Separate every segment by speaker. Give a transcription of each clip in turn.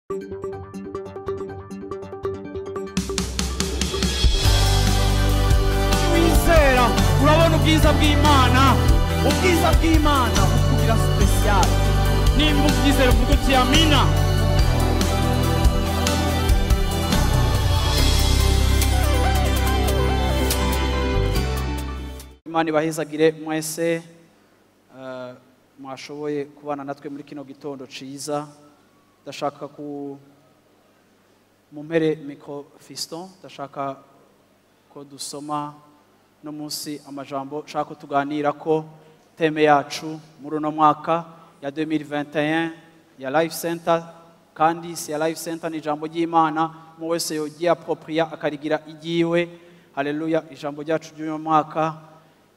Speaker 1: Wizera urabona ubwiza bw'Imana, ubwiza bw'Imana bukugira special. Nimba ubyizera uvuga uti amina. Imana ibahezagire mwese mwashoboye kubana natwe muri kino gitondo ciza. Ndashaka ku mumpere micro Fiston, ndashaka ko dusoma no munsi amajambo nshaka ko tuganira ko teme yacu muri uno mwaka ya 2021 ya Life Center. Kandi si ya Life Center ni ijambo ry'Imana, mu wese yogiye approprier akarigira igiwe. Haleluya. Ijambo ryacu ry'uno mwaka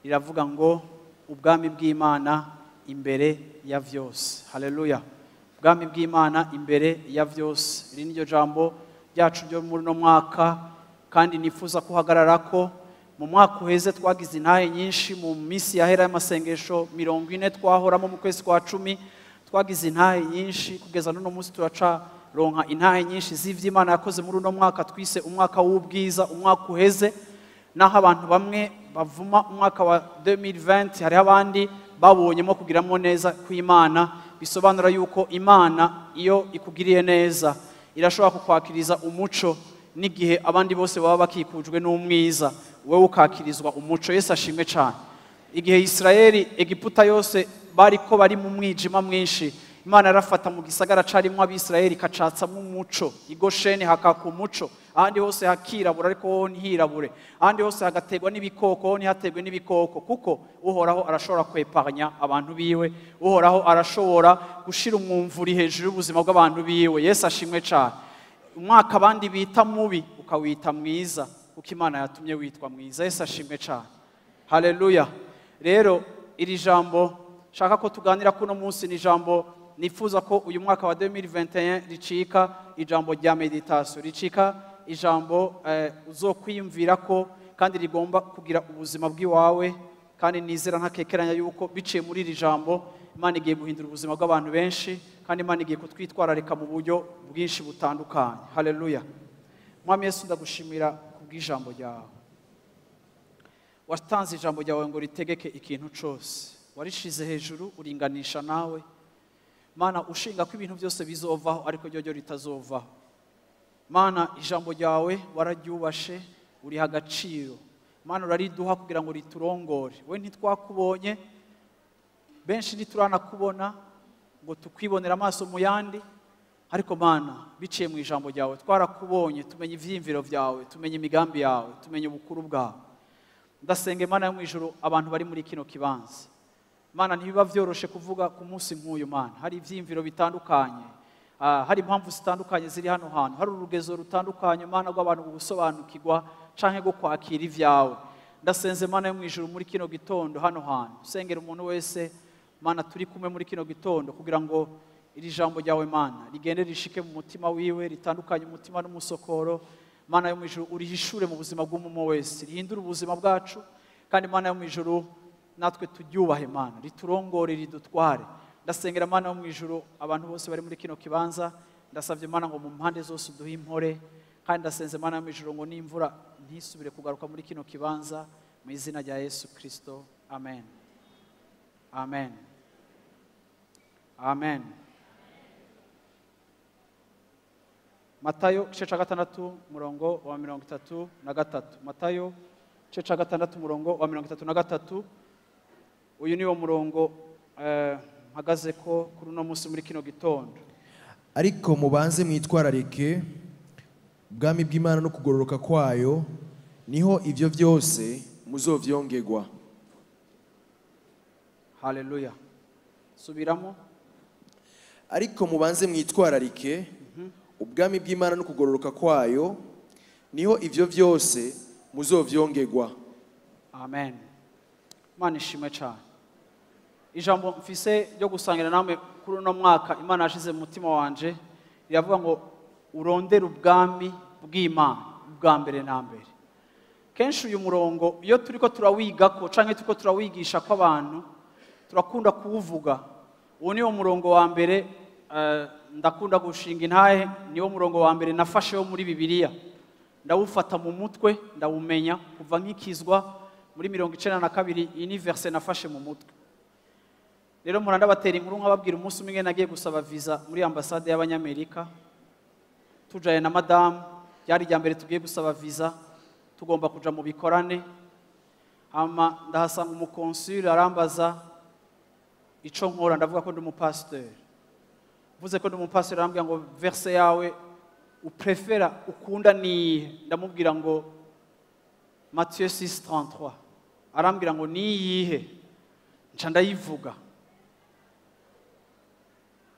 Speaker 1: riravuga ngo ubwami bw'Imana imbere ya vyose. Haleluya. Ubwami bw'Imana imbere ya vyose. Iri niryo jambo ryacu ryo muri uno mwaka, kandi nifuza kuhagarara ko mu mwaka uheze twagize intahe nyinshi. Mu minsi yahera y'amasengesho 40 twahoramo mu kwezi kwa 10 twagize intahe nyinshi, kugeza n'uno munsi turacaronka intahe nyinshi z'ivy'Imana yakoze muri uno mwaka twise umwaka w'ubwiza, umwaka uheze. Naho abantu bamwe bavuma umwaka wa 2020, hariho abandi babonyemo kugiramo neza kw'Imana. Bisobanura yuko Imana iyo ikugiriye neza irashobora kukwakiriza umuco n'igihe abandi bose baba bakikujwe n'umwiza, wewe ukakirizwa umuco. Yesu ashimwe cyane. Igihe Israeli Egiputa yose bariko bari mu mwijima mwinshi, Imana yarafata mu gisagara carimwo abisirayeli ikacatsamo umuco. Igosheni hakaka umuco, ahandi hose hakirabura ariko ho ntihirabure, ahandi hose hagategwa n'ibikoko ho ntihategwe n'ibikoko, kuko Uhoraho arashobora kwepanya abantu biwe. Uhoraho arashobora gushira umwumvuri hejuru y'ubuzima bw'abantu biwe. Yesu ashimwe cyane. Umwaka abandi bita mubi ukawita mwiza, kuko Imana yatumye witwa mwiza. Yesu ashimwe cyane. Haleluya. Rero iri jambo shaka ko tuganira kuno munsi ni jambo nifuza ko uyu mwaka wa 2021 ricika ijambo rya meditation, ricika ijambo uzokwiyumvira ko, kandi rigomba kugira ubuzima bw'iwawe. Kandi nizera ntakekeranya yuko biciye muri iri jambo Imana igiye guhindura ubuzima bw'abantu benshi, kandi Imana igiye kutwitwararika mu buryo bwinshi butandukanye. Haleluya. Mwami Yesu, ndagushimira kubw'ijambo ryawe. Watanze ijambo ryawe ngo ritegeke ikintu cose, warishize hejuru uringanisha nawe. Mana, ushinga ko ibintu byose bizovaho ariko ryo ritazovaho. Mana, ijambo ryawe wararyubashe, uriha agaciro. Mana, urariduha kugira ngo riturongore. We ntitwakubonye, benshi ntituranakubona ngo tukwibonera amaso mu yandi, ariko Mana, biciye mu ijambo ryawe twarakubonye, tumenya ivyiyumviro vyawe, tumenya imigambi yawe, tumenya ubukuru bwawe. Ndasenga Imana yo mu ijuru abantu bari muri kino kibanza. Mana, ntibiba vyoroshe kuvuga ku munsi nk'uyu. Mana, hari ivyiyumviro bitandukanye, hari impamvu zitandukanye ziri hano hantu, hari urugezo rutandukanye Mana rw'abantu gusobanukirwa canke go kwakira ivyawe. Ndasenze Mana yo mu ijuru muri kino gitondo hano hantu, sengera umuntu wese Mana turi kumwe muri kino gitondo, kugira ngo iri jambo ryawe Mana rigende rishike mu mutima wiwe, ritandukanye umutima n'umusokoro. Mana yo mu ijuru urihishure mu buzima bw'umuntu wese, rihindure ubuzima bwacu. Kandi Mana yo mu ijuru natwe turyubahe Mana, riturongore, ridutware. Ndasengera Mana yo mu ijuru abantu bose bari muri kino kibanza, ndasavye Mana ngo mu mpande zose uduhe impore. Kandi ndasenze Mana yo mu ijuru ngo n'imvura ntisubire kugaruka muri kino kibanza, mu izina rya Yesu Kristo, amen. Amen. Amen. Matayo igice ca 6 murongo wa 33. Matayo igice ca 6 murongo wa 33. Uyu niwo murongo mpagaze ko kuri uno munsi muri kino gitondo.
Speaker 2: Ariko mubanze mwitwararike ubwami bw'Imana no kugororoka kwayo, niho ivyo vyose muzovyongerwa.
Speaker 1: Haleluya. Subiramo.
Speaker 2: Ariko mubanze mwitwararike ubwami bw'Imana no kugororoka kwayo, niho ivyo vyose muzovyongerwa.
Speaker 1: Amen. Imana ishimwe cyane. Ijambo mfise ryo gusangira namwe kuri uno mwaka Imana yashize mu mutima wanje riravuga ngo urondere ubwami bw'Imana bwa mbere na mbere. Kenshi uyu murongo iyo turiko turawigako canke turiko turawigisha ko abantu turakunda kuwuvuga. Uwo niwo murongo wa mbere Ndakunda gushinga intahe, niwo murongo wa mbere nafashe wo muri Bibiliya, ndawufata mu mutwe, ndawumenya kuva nkikizwa muri 92. Iyi ni verse nafashe mu mutwe. Rero mpora ndabatera inkuru, nkababwira umunsi umwe nagiye gusaba visa muri ambasade y'Abanyamerika, tujaye na madamu. Ryari irya mbere tugiye gusaba visa, tugomba kuja mu bikorane. Hama ndahasanga umukonsule, arambaza ico nkora, ndavuga ko ndi umupasiteri. Mvuze ko ndi umupasiteri, arambwira ngo: "Verse yawe uprefera, ukunda niyihe?" Ndamubwira ngo: "Matthieu 6:33." Arambwira ngo: "Niyihe?" Nca ndayivuga,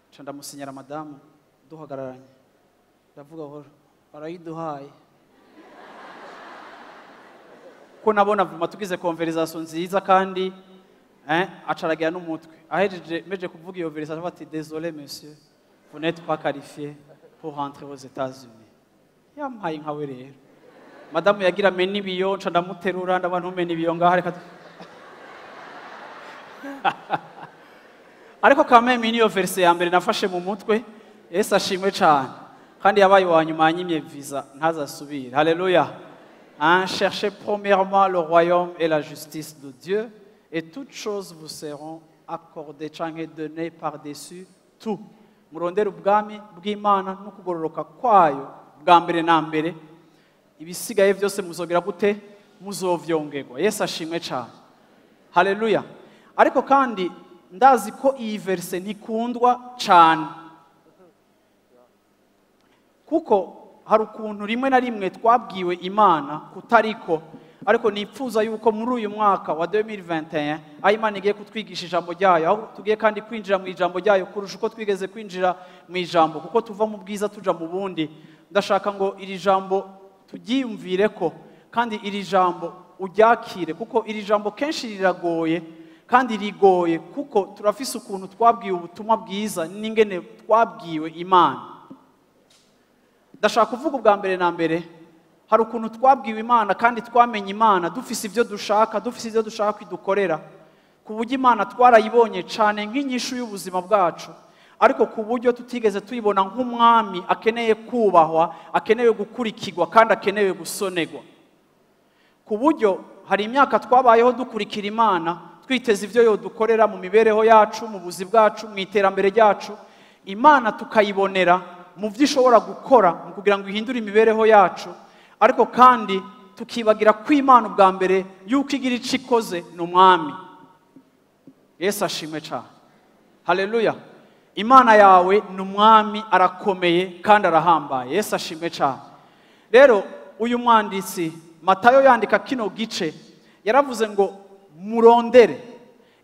Speaker 1: nca ndamusinyara, madamu duhagararanye. Ndavuga ngo: "Barayiduhaye." Ko nabona vuma tugize conversation nziza kandi acaragira n'umutwe. Ahejeje meje kuvuga iyo conversation, ati: "Désolé monsieur, vous n'êtes pas qualifié pour rentrer aux États-Unis." Yampaye nkawe. Rero madamu yagira amena ibiyo, nca ndamuterura, ndabona ntumena ibiyo ngaha, reka ariko quand même niyo verse ya mbere nafashe mu mutwe. Yesu ashimwe cyane. Kandi yabaye uwa nyuma yanyimye visa, ntazasubire. Haleluya. Hein, cherchez premièrement le royaume et la justice de Dieu et toutes choses vous seront accordées canke données par-dessus tout. Murondere ubwami bw'Imana no kugororoka kwayo bwa mbere na mbere, ibisigaye byose muzogera gute? Muzovyongerwa. Yesu ashimwe cyane. Haleluya. Ariko kandi ndazi ko iyi verse ntikundwa cyane, kuko hari ukuntu rimwe na rimwe twabwiwe Imana kutariko. Ariko nipfuza yuko muri uyu mwaka wa 2021, aho Imana igiye kutwigisha ijambo ryayo, aho tugiye kandi kwinjira mu ijambo ryayo kurusha uko twigeze kwinjira mu ijambo, kuko tuva mu bwiza tuja mu bundi, ndashaka ngo iri jambo turyiyumvire ko, kandi iri jambo uryakire, kuko iri jambo kenshi riragoye, kandi rigoye kuko turafise ukuntu twabwiwe ubutumwa bwiza n'ingene twabwiwe Imana. Ndashaka kuvuga ubwa mbere na mbere, hari ukuntu twabwiwe Imana kandi twamenye Imana dufise ibyo dushaka, dufise ibyo dushaka kwidukorera, ku buryo Imana twarayibonye cyane nk'inyishu y'ubuzima bwacu, ariko ku buryo tutigeze tuyibona nk'umwami akeneye kubahwa, akeneye gukurikirwa kandi akeneye gusonerwa. Ku buryo hari imyaka twabayeho dukurikira Imana, twiteze ibyo yodukorera mu mibereho yacu, mu buzi bwacu, mu iterambere ryacu. Imana tukayibonera mu byo ishobora gukora mu kugira ngo ihindure imibereho yacu, ariko kandi tukibagira ko Imana ubwa mbere yuko igira icyo ikoze ni umwami. Yesu ashimwe cyane. Haleluya. Imana yawe ni umwami, arakomeye kandi arahambaye. Yesu ashimwe cyane. Rero uyu mwanditsi Matayo yandika kino gice, yaravuze ngo murondere.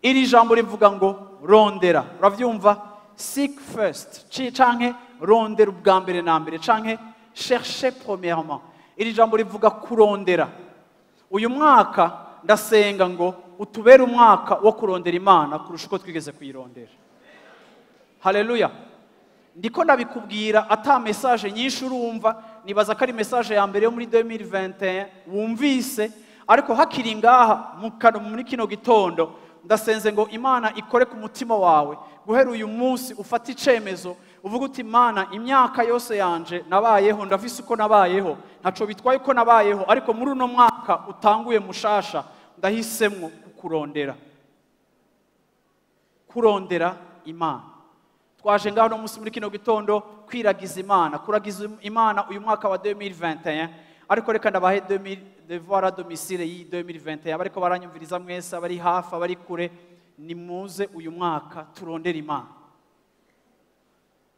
Speaker 1: Iri jambo rivuga ngo rondera, uravyumva? Seek first, canke rondera ubwa mbere na mbere, canke cherchez premièrement. Iri jambo rivuga kurondera. Uyu mwaka ndasenga ngo utubere umwaka wo kurondera Imana kurusha uko twigeze kuyirondera. Haleluya. Ndiko ndabikubwira ata message nyinshi urumva, nibaza ko ari message ya mbere yo muri 2021 wumvise, ariko hakiri ngaha mu kano, muri kino gitondo, ndasenze ngo Imana ikore ku mutima wawe. Guhera uyu munsi ufate icemezo, uvuga uti: "Imana, imyaka yose yanje nabayeho, ndafise uko nabayeho, ntaco bitwaye uko nabayeho, ariko muri uno mwaka utanguye mushasha ndahisemwo kukurondera." Kurondera Imana. Twaje ngaho no munsi muri kino gitondo kwiragiza Imana, kuragiza Imana uyu mwaka wa 2021. Ariko reka ndabahe 2000 devoir à domicile y'i 2021. Abariko baranyumviriza mwese, abari hafi, abari kure, nimuze uyu mwaka turondere Imana.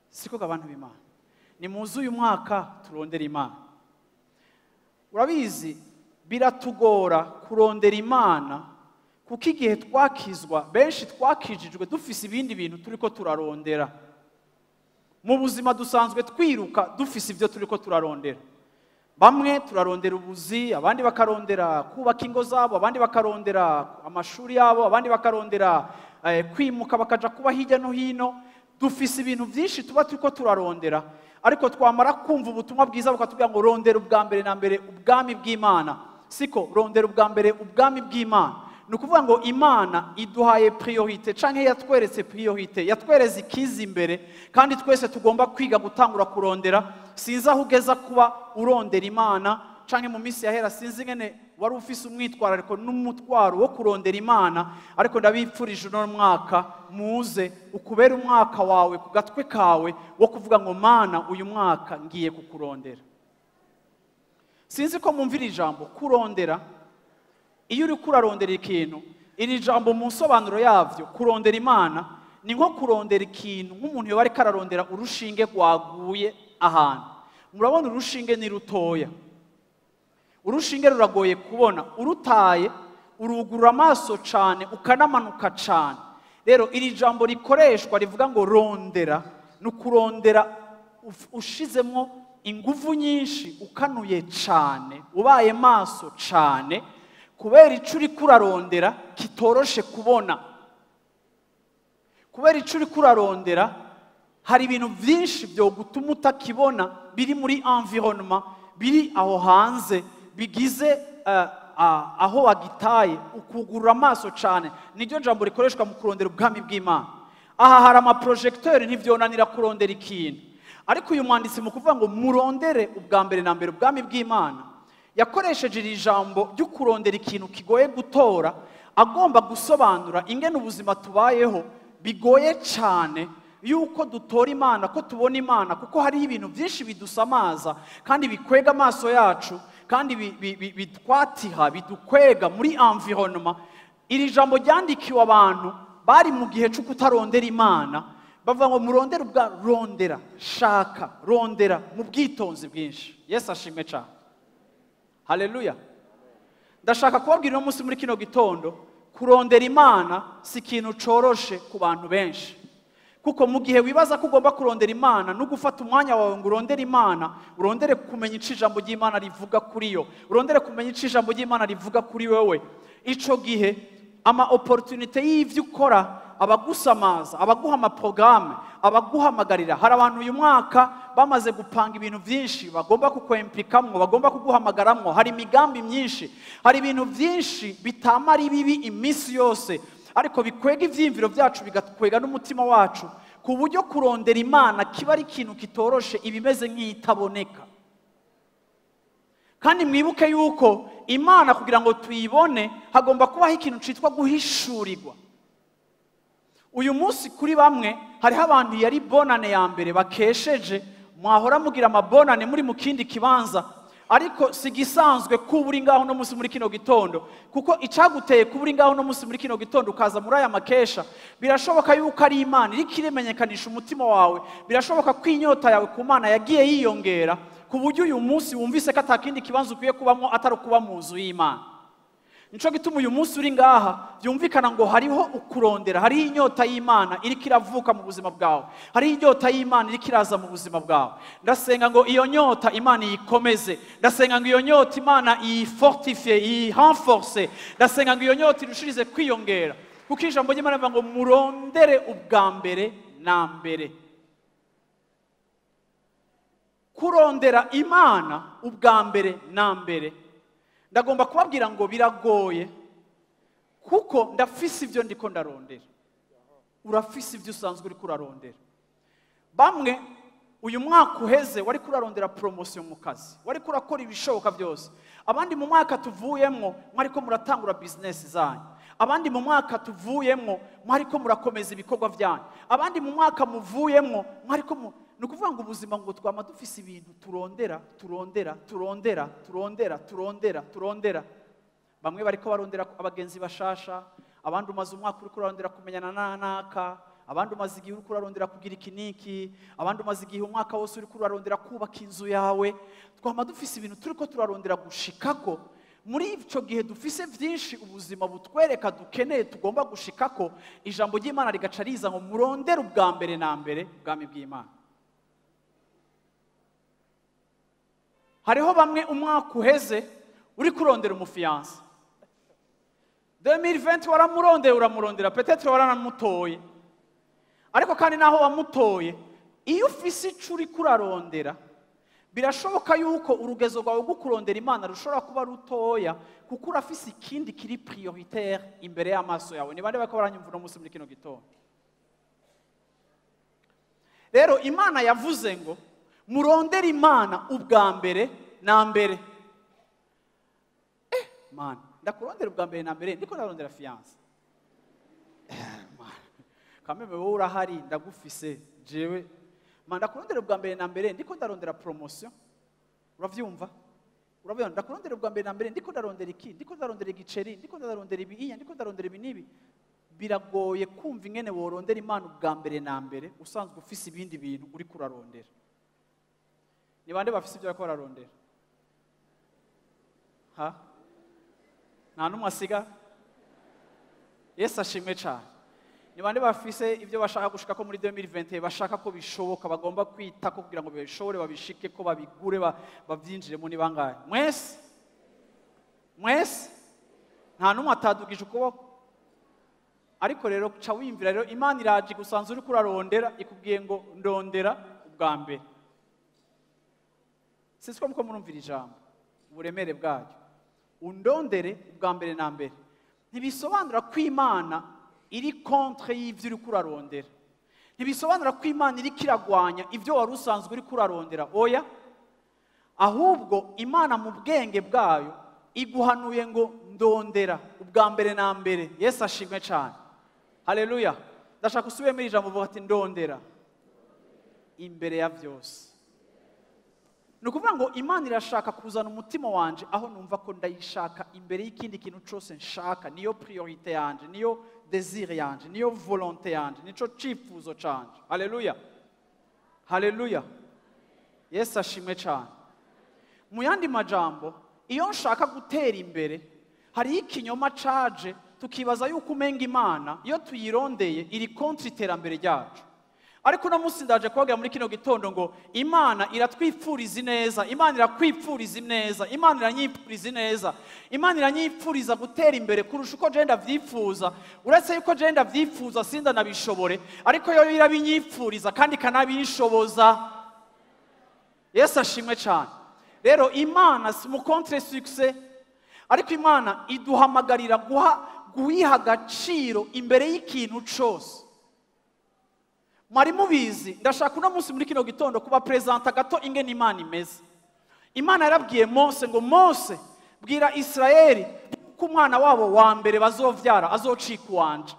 Speaker 1: Siko abantu b'Imana? Nimuze uyu mwaka turondere Imana. Urabizi, biratugora kurondera Imana kuko igihe twakizwa, benshi twakijijwe dufise ibindi bintu turiko turarondera mu buzima. Dusanzwe twiruka dufise ibyo turiko turarondera. Bamwe turarondera ubuzi, abandi bakarondera kubaka ingo zabo, abandi bakarondera amashuri yabo, abandi bakarondera kwimuka bakaja kuba hirya no hino. Dufise ibintu byinshi tuba turiko turarondera, ariko twamara kumva ubutumwa bwiza bukatubwira ngo rondera ubwa mbere na mbere ubwami bw'Imana, siko? Rondera ubwa mbere ubwami bw'Imana. Ni ukuvuga ngo Imana iduhaye priorité, canke yatweretse priorité, yatwereze ikiza imbere, kandi twese tugomba kwiga gutangura kurondera. Sinzi aho ugeza kuba urondera Imana, canke mu minsi yahera sinzi ngene wari ufise umwitwarariko n'umutwaro wo kurondera Imana, ariko ndabipfurije uno mwaka muze ukubera umwaka wawe ku gatwe kawe wo kuvuga ngo Mana, uyu mwaka ngiye kukurondera. Sinzi ko mumvira ijambo kurondera. Iyo uri kurarondera ikintu, iri jambo mu nsobanuro yavyo, kurondera Imana ni nko kurondera ikintu nk'umuntu yoba ariko ararondera urushinge rwaguye ahantu. Murabona urushinge ni rutoya, urushinge ruragoye kubona, urutaye urugurura amaso cane ukanamanuka cane. Rero iri jambo rikoreshwa rivuga ngo rondera, ni ukurondera ushizemwo inguvu nyinshi, ukanuye cane, ubaye maso cane, kubera ico uriko urarondera kitoroshe kubona. Kubera ico uriko urarondera hari ibintu vyinshi vyogutuma utakibona, biri muri environnement, biri aho hanze, bigize aho wagitaye, ukugurura amaso cane. Niryo jambo rikoreshwa mu kurondera ubwami bw'Imana. Aha hari amaprojecteur, ntivyonanira kurondera ikintu. Ariko uyu mwanditsi mu kuvuga ngo murondere ubwa mbere na mbere ubwami bw'Imana, yakoresheje iri jambo ryo kurondera ikintu kigoye gutora, agomba gusobanura ingene ubuzima tubayeho bigoye cane yuko dutora Imana, ko tubona Imana, kuko hariho ibintu byinshi bidusamaza kandi bikwega amaso yacu, kandi bitwatiha, bidukwega muri environnement. Iri jambo ryandikiwe abantu bari mu gihe cyo kutarondera Imana, bavuga ngo murondere ubwa rondera, shaka, rondera mu bwitonzi bwinshi. Yesu ashimwe cyane. Haleluya. Ndashaka kubabwira uno munsi muri kino gitondo, kurondera Imana si ikintu coroshe ku bantu benshi. Kuko mu gihe wibaza ko ugomba kurondera Imana no gufata umwanya wawe ngo urondere Imana, urondere kumenya ico ijambo ry'Imana rivuga kuri yo, urondere kumenya ico ijambo ry'Imana rivuga kuri wewe, ico gihe ama opportunité y'ivyo ukora, abagusamaza, abaguha amaprogramme, abaguhamagarira. Hari abantu uyu mwaka bamaze gupanga ibintu vyinshi bagomba kukwempikamwo, bagomba kuguhamagaramwo. Hari imigambi myinshi, hari ibintu vyinshi bitamara ibibi iminsi yose, ariko bikwega ivyiyumviro vyacu, bigakwega n'umutima wacu, ku buryo kurondera Imana kiba ari ikintu kitoroshe, ibimeze nk'itaboneka. Kandi mwibuke yuko Imana kugira ngo tuyibone hagomba kubaho ikintu citwa guhishurirwa. Uyu munsi kuri bamwe hariho abantu yari bonane ya mbere bakesheje, mwahora mugira amabonane muri mu kindi kibanza, ariko si gisanzwe kuba uri ngaho no munsi muri kino gitondo, kuko icaguteye kuba uri ngaho no munsi muri kino gitondo ukaza muri aya makesha, birashoboka yuko ari Imana iriko iremenyekanisha umutima wawe, birashoboka ko inyota yawe ku Mana yagiye yiyongera, ku buryo uyu munsi wumvise ko atakindi kibanza ukwiye kubamwo atari ukuba mu nzu y'Imana. Nico gituma uyu munsi uri ngaha byumvikana ngo hariho ukurondera, hariho inyota y'Imana iriko iravuka mu buzima bwawe, hariho inyota y'Imana iriko iraza mu buzima bwawe. Ndasenga ngo iyo nyota Imana iyikomeze, ndasenga ngo iyo nyota Imana iyifortifie, iyirenforce, ndasenga ngo iyo nyota irushirize kwiyongera, kuko ijambo ry'Imana rivuga ngo murondere ubwa mbere na mbere. Kurondera Imana ubwa mbere na mbere, ndagomba kubabwira ngo biragoye, kuko ndafise ivyo ndiko ndarondera. Urafise ivyo usanzwe uriko urarondera. Bamwe uyu mwaka uheze wari kurarondera promotion mu kazi, wari kurakora ibishoboka byose. Abandi mu mwaka tuvuyemwo mwariko muratangura business zanyu, abandi mu mwaka tuvuyemwo mwariko murakomeza ibikorwa byanyu, abandi mu mwaka muvuyemwo mwariko ni ukuvuga ngo ubuzima ngo twama dufise ibintu turondera, turondera, turondera, turondera, turondera, turondera. Bamwe bariko barondera abagenzi bashasha, abandi umaze umwaka uriko urarondera kumenyana na naka, abandi umaze igihe uriko urarondera kugira iki niki, abandi umaze igihe umwaka wose uriko urarondera kubaka inzu yawe. Twama dufise ibintu turiko turarondera gushikako. Muri ico gihe dufise vyinshi ubuzima butwereka dukeneye tugomba gushikako, ijambo ry'Imana rigaca riza ngo murondere ubwa mbere na mbere ubwami bw'Imana. Hariho bamwe umwaka uheze uri kurondera umufiyanse, 2020 waramurondeye, uramurondera, peut-être waranamutoye, ariko kandi naho wamutoye, iyo ufise ico uriko urarondera Birashoboka yuko urugezo rwawe rwo kurondera Imana rushobora kuba rutoya, kuko urafise ikindi kiri prioritaire imbere y'amaso yawe. Ni bande bariko baranyumva uno munsi muri kino gitondo? Rero Imana yavuze ngo murondere Imana ubwa mbere na mbere. Mana, ndakurondera ubwa mbere na mbere, ndiko ndarondera fiance. Mana, kameme wowe urahari, ndagufise jewe. Mana, ndakurondera ubwa mbere na mbere, ndiko ndarondera promotion. Uravyumva? Uravyumva? Ndakurondera ubwa mbere na mbere, ndiko ndarondera iki? Ndiko ndarondera igiceri, ndiko ndarondera ibi, iya, ndiko ndarondera ibi n'ibi. Biragoye kumva ingene worondera Imana ubwa mbere na mbere usanzwe ufise ibindi bintu uri kurarondera. Ni bande bafise ibyo bariko bararondera? Ha? Nta n'umwe asiga? Yesu ashimwe cyane. Ni bande bafise ibyo bashaka gushika ko muri 2021, bashaka ko bishoboka, bagomba kwita ko kugira ngo babishobore, babishike ko, babigure, bavyinjiremo? Ni bangahe? Mwese? Mwese? Nta n'umwe atadugije ukuboko. Ariko rero ca wiyumvira rero, Imana iraje gusanzwe uri kurarondera, ikubwiye ngo ndondera ubwa mbere. Sinzi ko muko murumvira ijambo uburemere bwaryo. Undondere ubwa mbere na mbere ntibisobanura ko Imana iri contre y'ivyo uri kurarondera, ntibisobanura ko Imana iri kiragwanya ibyo wari usanzwe uri kurarondera. Oya, ahubwo Imana mu bwenge bwayo iguhanuye ngo ndondera ubwa mbere na mbere. Yesu ashimwe cyane, haleluya. Ndashaka usubiremo iri jambo, uvuga ati ndondera imbere ya byose. Ni ukuvuga ngo Imana irashaka kuzana umutima wanje aho numva ko ndayishaka imbere y'ikindi kintu cyose nshaka. Niyo priorité yanje, niyo désir yanje, niyo volonté yanje, nico cifuzo canje. Haleluya, haleluya, Yesu ashimwe cyane. Mu yandi majambo, iyo nshaka gutera imbere, hariho ikinyoma caje tukibaza yuko umenga Imana iyo tuyirondeye iri contre iterambere ryacu. Ariko uno munsi ndaje kubabwira muri kino gitondo ngo Imana iratwipfuriza ineza, Imana irakwipfuriza ineza, Imana iranyipfuriza ineza, Imana iranyipfuriza gutera imbere kurusha uko je ndavyifuza. Uretse yuko je ndavyifuza sinda nabishobore, ariko yo irabinyipfuriza kandi ikanabinshoboza. Yesu ashimwe cyane. Rero Imana si mu contre succès, ariko Imana iduhamagarira guha guyiha agaciro imbere y'ikintu cose. Mwari mubizi, ndashaka uno munsi muri kino gitondo kuba presenta gato ingene Imana imeze. Imana yarabwiye Mose ngo Mose, bwira Israeli ko umwana wabo wa mbere bazovyara azocika uwanje.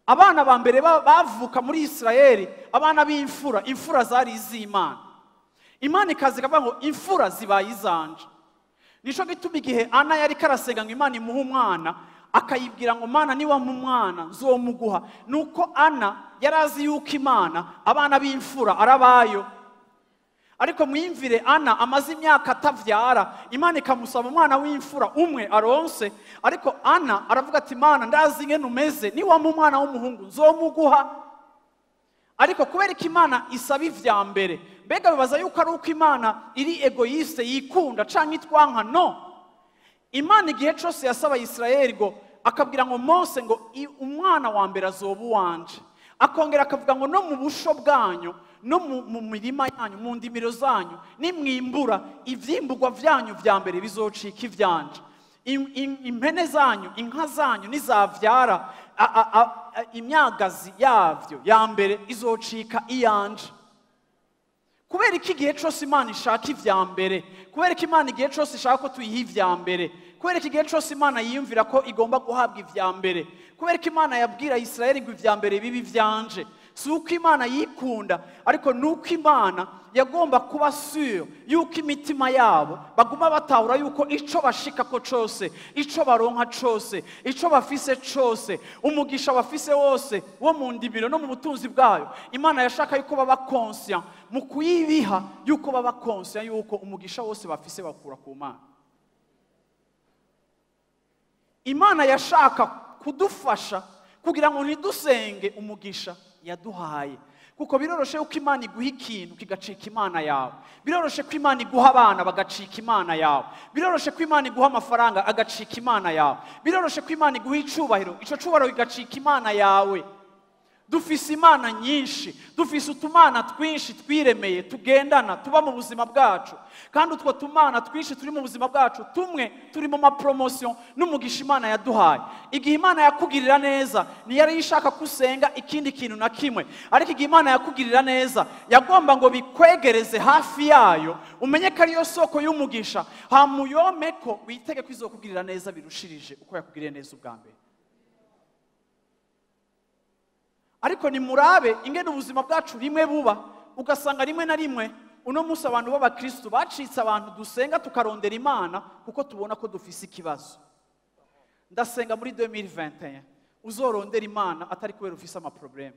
Speaker 1: Abana ba mbere bavuka muri Israeli, abana b'imfura, imfura zari iz'Imana. Imana ikaza ikavuga ngo imfura zibaye izanje. Nico gituma igihe Ana yari karasenga ngo Imana imuhe umwana, akayibwira ngo Mana niwampa umwana nzomuguha. Nuko Ana yarazi yuko Imana abana b'imfura arabayo. Ariko mwimvire, Ana amaze imyaka atavyara, Imana ikamusaba umwana w'imfura umwe aronse. Ariko Ana aravuga ati Mana, ndazi ingene umeze, niwampa umwana w'umuhungu nzomuguha. Ariko kubera ko Imana isaba ivya mbere, mbega bibaza yuko ari uko Imana iri égoïste, yikunda canke itwanka? No, Imana igihe cose yasaba Israeli ngo akabwira ngo Mose ngo umwana wa mbere azoba uwanje, akongera akavuga ngo no mu busho bwanyu, no mu mirima yanyu, mu ndimiro zanyu, nimwimbura ivyimburwa vyanyu vya mbere bizocika ivyanje. Impene zanyu, inka zanyu nizavyara imyagazi yavyo ya mbere izocika iyanje. Kubera iki igihe cose Imana ishaka ivya mbere? Kubera ko Imana igihe cose ishaka ko tuyiha ivya mbere? Kubera ko igihe cose Imana yiyumvira ko igomba guhabwa ivya mbere? Kubera ko Imana yabwira Israeli ngo ivya mbere bibi ivyanje? Si uko Imana yikunda, ariko ni uko Imana yagomba kuba sûre yuko imitima yabo baguma batahura yuko ico bashikako cose, ico baronka cose, ico bafise cose, umugisha bafise wose wo mu ndimiro no mu butunzi bwayo, Imana yashaka yuko baba conscient mu kuyibiha, yuko baba conscient yuko umugisha wose bafise bakura ku Mana. Imana yashaka kudufasha kugira ngo ntidusenge umugisha yaduhaye, kuko biroroshe yuko Imana iguha ikintu kigacika Imana yawe. Biroroshe ko Imana iguha abana bagacika Imana yawe. Biroroshe ko Imana iguha amafaranga agacika Imana yawe. Biroroshe ko Imana iguha icubahiro, ico cubahiro kigacika Imana yawe. Dufise imana nyinshi, dufise utumana twinshi twiremeye, tugendana, tuba mu buzima bwacu. Kandi utwo tumana twinshi turi mu buzima bwacu, tumwe turi mu mapromotion n'umugisha Imana yaduhaye. Igihe Imana yakugirira neza, ntiyari ishaka kusenga ikindi kintu na kimwe, ariko igihe Imana yakugirira neza, yagomba ngo bikwegereze hafi yayo, umenye ko ariyo soko y'umugisha, hamuyome ko witege ko izokugirira neza birushirije uko yakugiriye neza ubwa mbere. Ariko ni murabe ingene ubuzima bwacu rimwe buba, ugasanga rimwe na rimwe uno munsi abantu b'abakristo bacitse abantu dusenga tukarondera Imana kuko tubona ko dufise ikibazo. Ndasenga muri 2021 uzorondera Imana atari kubera ufise ama problème.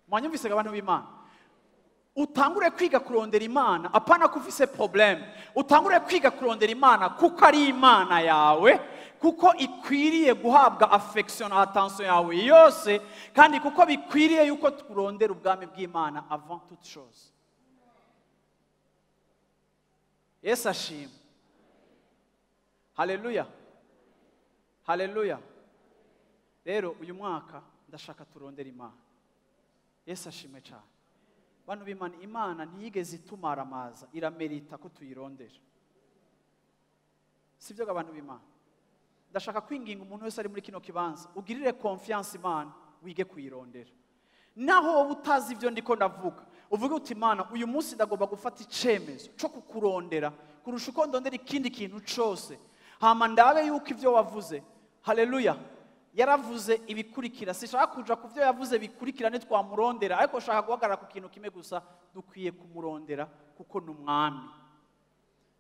Speaker 1: Mwanyumvise abantu b'Imana, utangure kwiga kurondera Imana apana ko ufise problème, utangure kwiga kurondera Imana kuko ari Imana yawe, kuko ikwiriye guhabwa affection na attention yawe yose, kandi kuko bikwiriye yuko turondera ubwami bw'Imana avant toute chose. Yesu ashimwe. Haleluya, haleluya. Rero uyu mwaka ndashaka turondera Imana. Yesu ashimwe cyane. Bantu b'Imana, Imana ntiyigeze itumaramaza, iramerita ko tuyirondera. Sibyo abantu b'Imana? Ndashaka kwinginga umuntu wese ari muri kino kibanza, ugirire confiance Imana, wige kuyirondera. Naho wowe utazi ibyo ndiko ndavuga, uvuge uti Imana, uyu munsi ndagomba gufata icemezo cyo kukurondera kurusha uko ndondera ikindi kintu cose. Hama ndabe yuko ivyo wavuze. Haleluya. Yaravuze ibikurikira. Sishaka kuja ku byo yavuze bikurikira nitwamurondera, ariko shaka guhagarara ku kintu kimwe gusa, dukwiye kumurondera kuko ni umwami.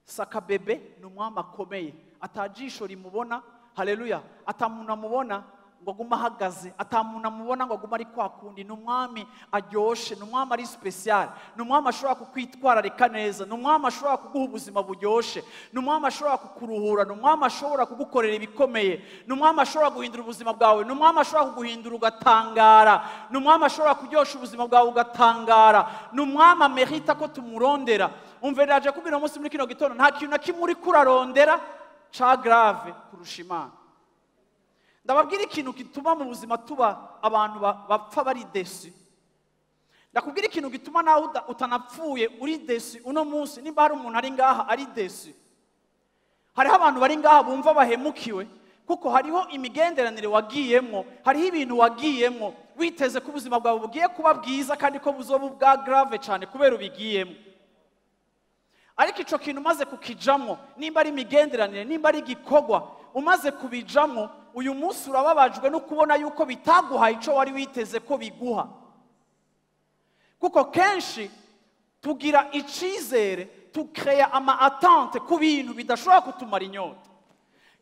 Speaker 1: Sakabebe ni umwami akomeye, atajisho rimubona. Haleluya. Atamuntu amubona ngo agume ahagaze, atamuntu amubona ngo agume ari kwa kundi. Ni umwami aryoshe, ni umwami ari special, ni umwami ashobora kukwitwararika neza, ni umwami ashobora kuguha ubuzima buryoshe, ni umwami ashobora kukuruhura, ni umwami ashobora kugukorera ibikomeye, ni umwami ashobora guhindura ubuzima bwawe, ni umwami ashobora kuguhindura ugatangara, ni umwami ashobora kuryosha ubuzima bwawe ugatangara, ni umwami amerita ko tumurondera. Umve ndaje kubwira umunsi muri kino gitondo, nta kintu na kimwe uri kurarondera ca grave kurusha Imana. Ndababwira ikintu gituma mu buzima tuba abantu bapfa bari déçus. Ndakubwira ikintu gituma nawe utanapfuye uri déçu uno munsi. Nimba hari umuntu ari ngaha ari déçu, hariho abantu bari ngaha bumva bahemukiwe kuko hariho imigenderanire wagiyemwo, hariho ibintu wagiyemwo witeze ko ubuzima bwawe bugiye kuba bwiza kandi ko buzoba ubwa grave cyane kubera ubigiyemwo. Ariko ico kintu umaze kukijamwo, nimba ari imigenderanire, nimba ari igikorwa umaze kubijamwo, uyu munsi urababajwe no kubona yuko bitaguha ico wari witeze ko biguha. Kuko kenshi tugira icizere, tukreya ama attente ku bintu bidashobora kutumara inyota.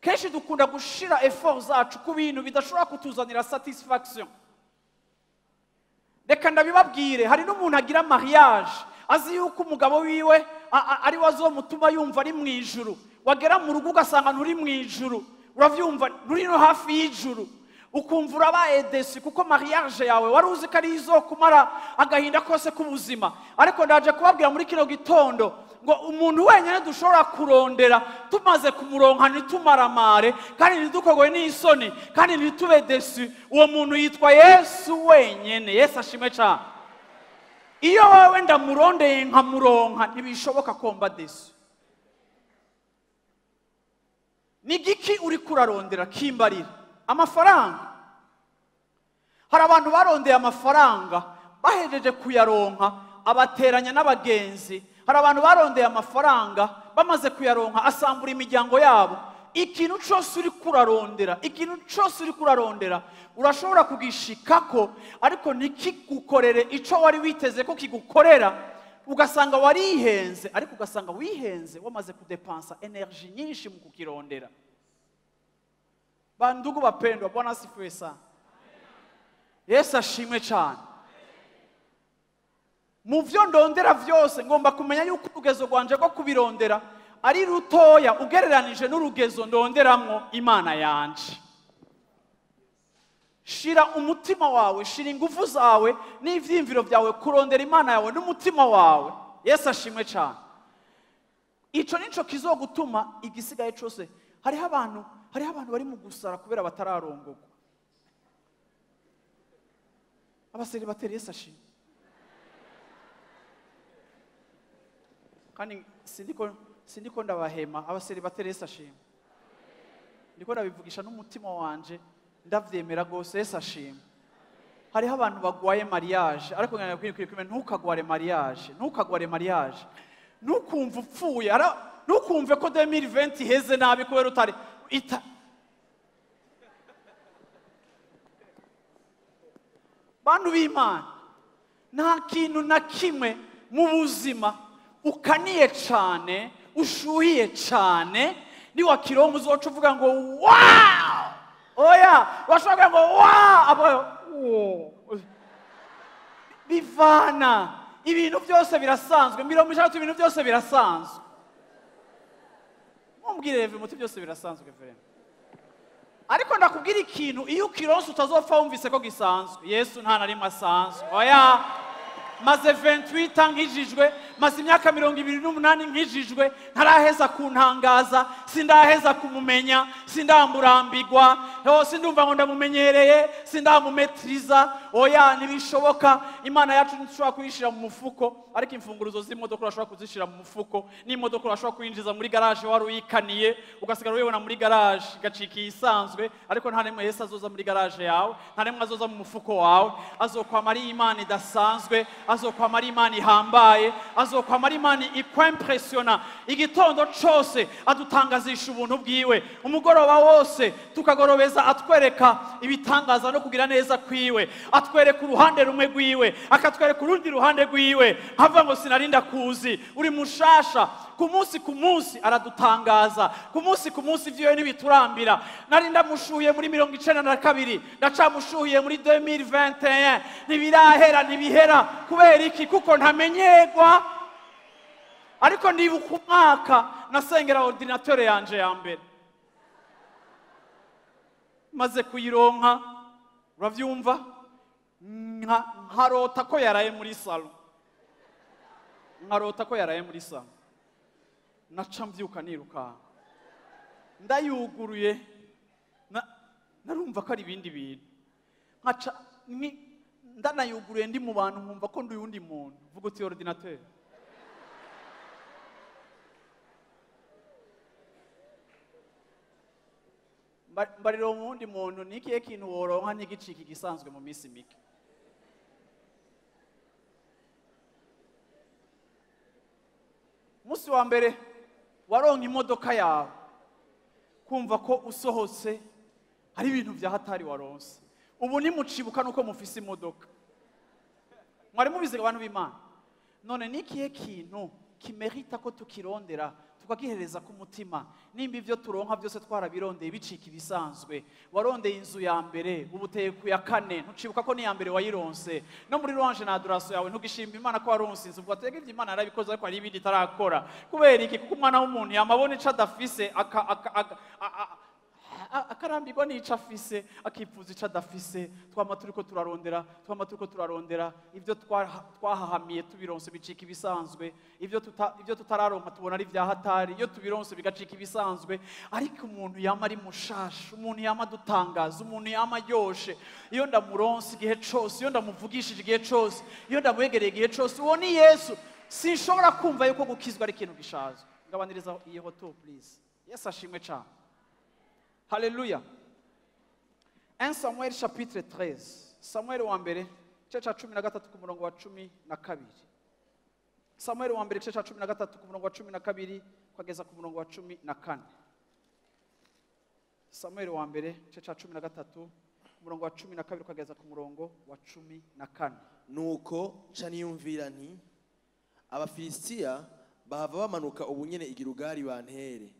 Speaker 1: Kenshi dukunda gushira effort zacu ku bintu bidashobora kutuzanira satisfaction. Reka ndabibabwire, hari n'umuntu agira mariage azi yuko umugabo wiwe ari we azomutuma yumva ari mu ijuru, wagera mu rugo ugasanga nturi mu ijuru, uravyumva nturi no hafi y'ijuru, ukumva urabaye déçu kuko mariage yawe wari uzi ko ari izokumara agahinda kose k'ubuzima. Ariko ndaje kubabwira muri kino gitondo ngo umuntu wenyine dushobora kurondera tumaze kumuronka ntitumaramare kandi ntidukogwe n'isoni kandi ntitube déçus, uwo muntu yitwa Yesu wenyene. Yesu ashimwe cyane. Iyo wowe ndamurondeye nkamuronka, ntibishoboka ko mba déçu. Ni giki uri kurarondera kimbarira? Amafaranga. Hari abantu barondeye amafaranga bahejeje kuyaronka abateranya n'abagenzi. Hari abantu barondeye amafaranga bamaze kuyaronka asambura imiryango yabo. Ikintu cyose uri kurarondera, ikintu cyose uri kurarondera urashobora kugishikako, ariko ntikigukorere ico wari witeze ko kigukorera, ugasanga warihenze, ariko ugasanga wihenze wamaze kudepansa energy nyinshi mu kukirondera. Bandugu bapendwa, Bwana asifiwe sana. Yesu ashimwe cyane. Mu vyo ndondera vyose ngomba kumenya yuko urugezo rwanje rwo kubirondera ari rutoya ugereranije n'urugezo ndonderamwo Imana yanje. Shira umutima wawe, shira ingufu zawe n'ivyiyumviro byawe kurondera Imana yawe n'umutima wawe. Yesu ashimwe cyane. Ico nico kizogutuma igisigaye cose. Hariho abantu bari mu gusara kubera batararongorwa. Abaseribateri Yesu ashimwe. Kandi sindiko ndabahema, abaseribateri Yesu ashimwe. Ndiko ndabivugisha n'umutima wanje, ndavyemera gose. Yesu ashimwe. Hariho abantu bagwaye mariage, ariko ngana kwikwiye ntukagware mariage, ntukagware mariage. Ntukumve upfuye, ntukumve ko 2020 iheze nabi kubera utari ita. Bantu b'Imana, nta kintu na kimwe mu buzima ukaniye cane, ushuhiye cane, niwakironka uzoca uvuga ngo wow! Oya, washobora ngo wow! Bivana ibintu byose birasanzwe, 60 ibintu byose birasanzwe. Mumbwire reve muti byose birasanzwe vraiment. Ariko ndakubwira ikintu, iyo ukironse utazopfa wumvise ko gisanzwe. Yesu nta na rimwe asanzwe. Oya, maze 28 nkijijwe, maze imyaka 28 nkijijwe, ntaraheza kuntangaza, sindaheza kumumenya, sindamurambirwa, sindumva ngo ndamumenyereye, sindamumetriza. Oya, ntibishoboka. Imana yacu ntishobora kuyishira mu mufuko, ariko imfunguruzo z'imodoka urashobora kuzishira mu mufuko, n'imodoka urashobora kuyinjiza muri garage wari uyikaniye, ugasigara uyibona muri garage igacika isanzwe, ariko nta rimwe Yesu azoza muri garage yawe, nta rimwe azoza mu mufuko wawe. Azokwama ari Imana idasanzwe, azokwama ari Imana ihambaye, azokwama ari Imana ikwimpressiona. Igitondo cose adutangazisha ubuntu bwiwe, umugoroba wose tukagorobeza atwereka ibitangaza no kugira neza kwiwe, atwereka uruhande rumwe rwiwe, akatwereka urundi ruhande rwiwe. Nkavuga ngo sinarinda kuzi, uri mushasha. Ku munsi aradutangaza, ku munsi ivyo ntibiturambira. Nari ndamushuye muri 92, ndacamushuye muri 2021, ntibirahera, ntibihera. Kubera iki? Kuko ntamenyerwa. Ariko ndibuka umwaka nasengera ordinateur yanje ya mbere, maze kuyironka, uravyumva, nkarota ko yaraye muri salon, nkarota ko yaraye muri salon. Naca mvyuka niruka, ndayuguruye, narumva ko ari ibindi bintu. Nkaca ndanayuguruye ndi mu bantu, nkumva ko ndi undi muntu. Vuga uti ordinateur. Mbariro wundi muntu, nikiye kintu woronka n'igiciki gisanzwe mu minsi mike. Musi wa mbere waronka imodoka yawe, kumva ko usohotse hari ibintu vya hatari waronse. Ubu nimucibuka nuko mufise imodoka. Mwari mubizi abantu b'Imana. None nikiye kintu kimerita ko tukirondera, tukagihereza ku mutima? Nimba ivyo turonka byose twarabirondeye bicika ibisanzwe. Warondeye inzu ya mbere, ubu uteye ku ya kane, ntucibuka ko ni ya mbere wayironse. No muri louange na adoration yawe ntugishimba Imana ko waronse inzu, ubwo atega ivyo Imana yarabikoze, ariko hari ibindi itarakora. Kubera iki? Kuko umwana w'umuntu yamabona ico adafise, akarambirwa n'ico afise, akipfuza ico adafise. Twama turiko turarondera, twama turiko turarondera ivyo twahahamiye, tubironse bicika ibisanzwe. Ivyo tutararonka tubona ari vya hatari, iyo tubironse bigacika ibisanzwe. Ariko umuntu yama ari mushasha, umuntu yama adutangaza, umuntu yama aryoshe, iyo ndamuronse igihe cose, iyo ndamuvugishije igihe cose, iyo ndamwegereye igihe cose, uwo ni Yesu. Sinshobora kumva yuko gukizwa ari ikintu gishaje. Ngabaniriza iyi hoto please. Yesu ashimwe cane. Haleluya. 1 Samuel chapitre 13. Samuel wa mbere igice ca 13 ku murongo wa 12. Samuel wa mbere igice ca 13 ku murongo wa 12 kugeza ku murongo wa 14. Samuel wa mbere igice ca 13 ku murongo wa 12 kugeza ku murongo wa 14.
Speaker 2: Nuko ca niyumvira nti Abafilisitiya bahava bamanuka ubunyene i Gilugari bantere,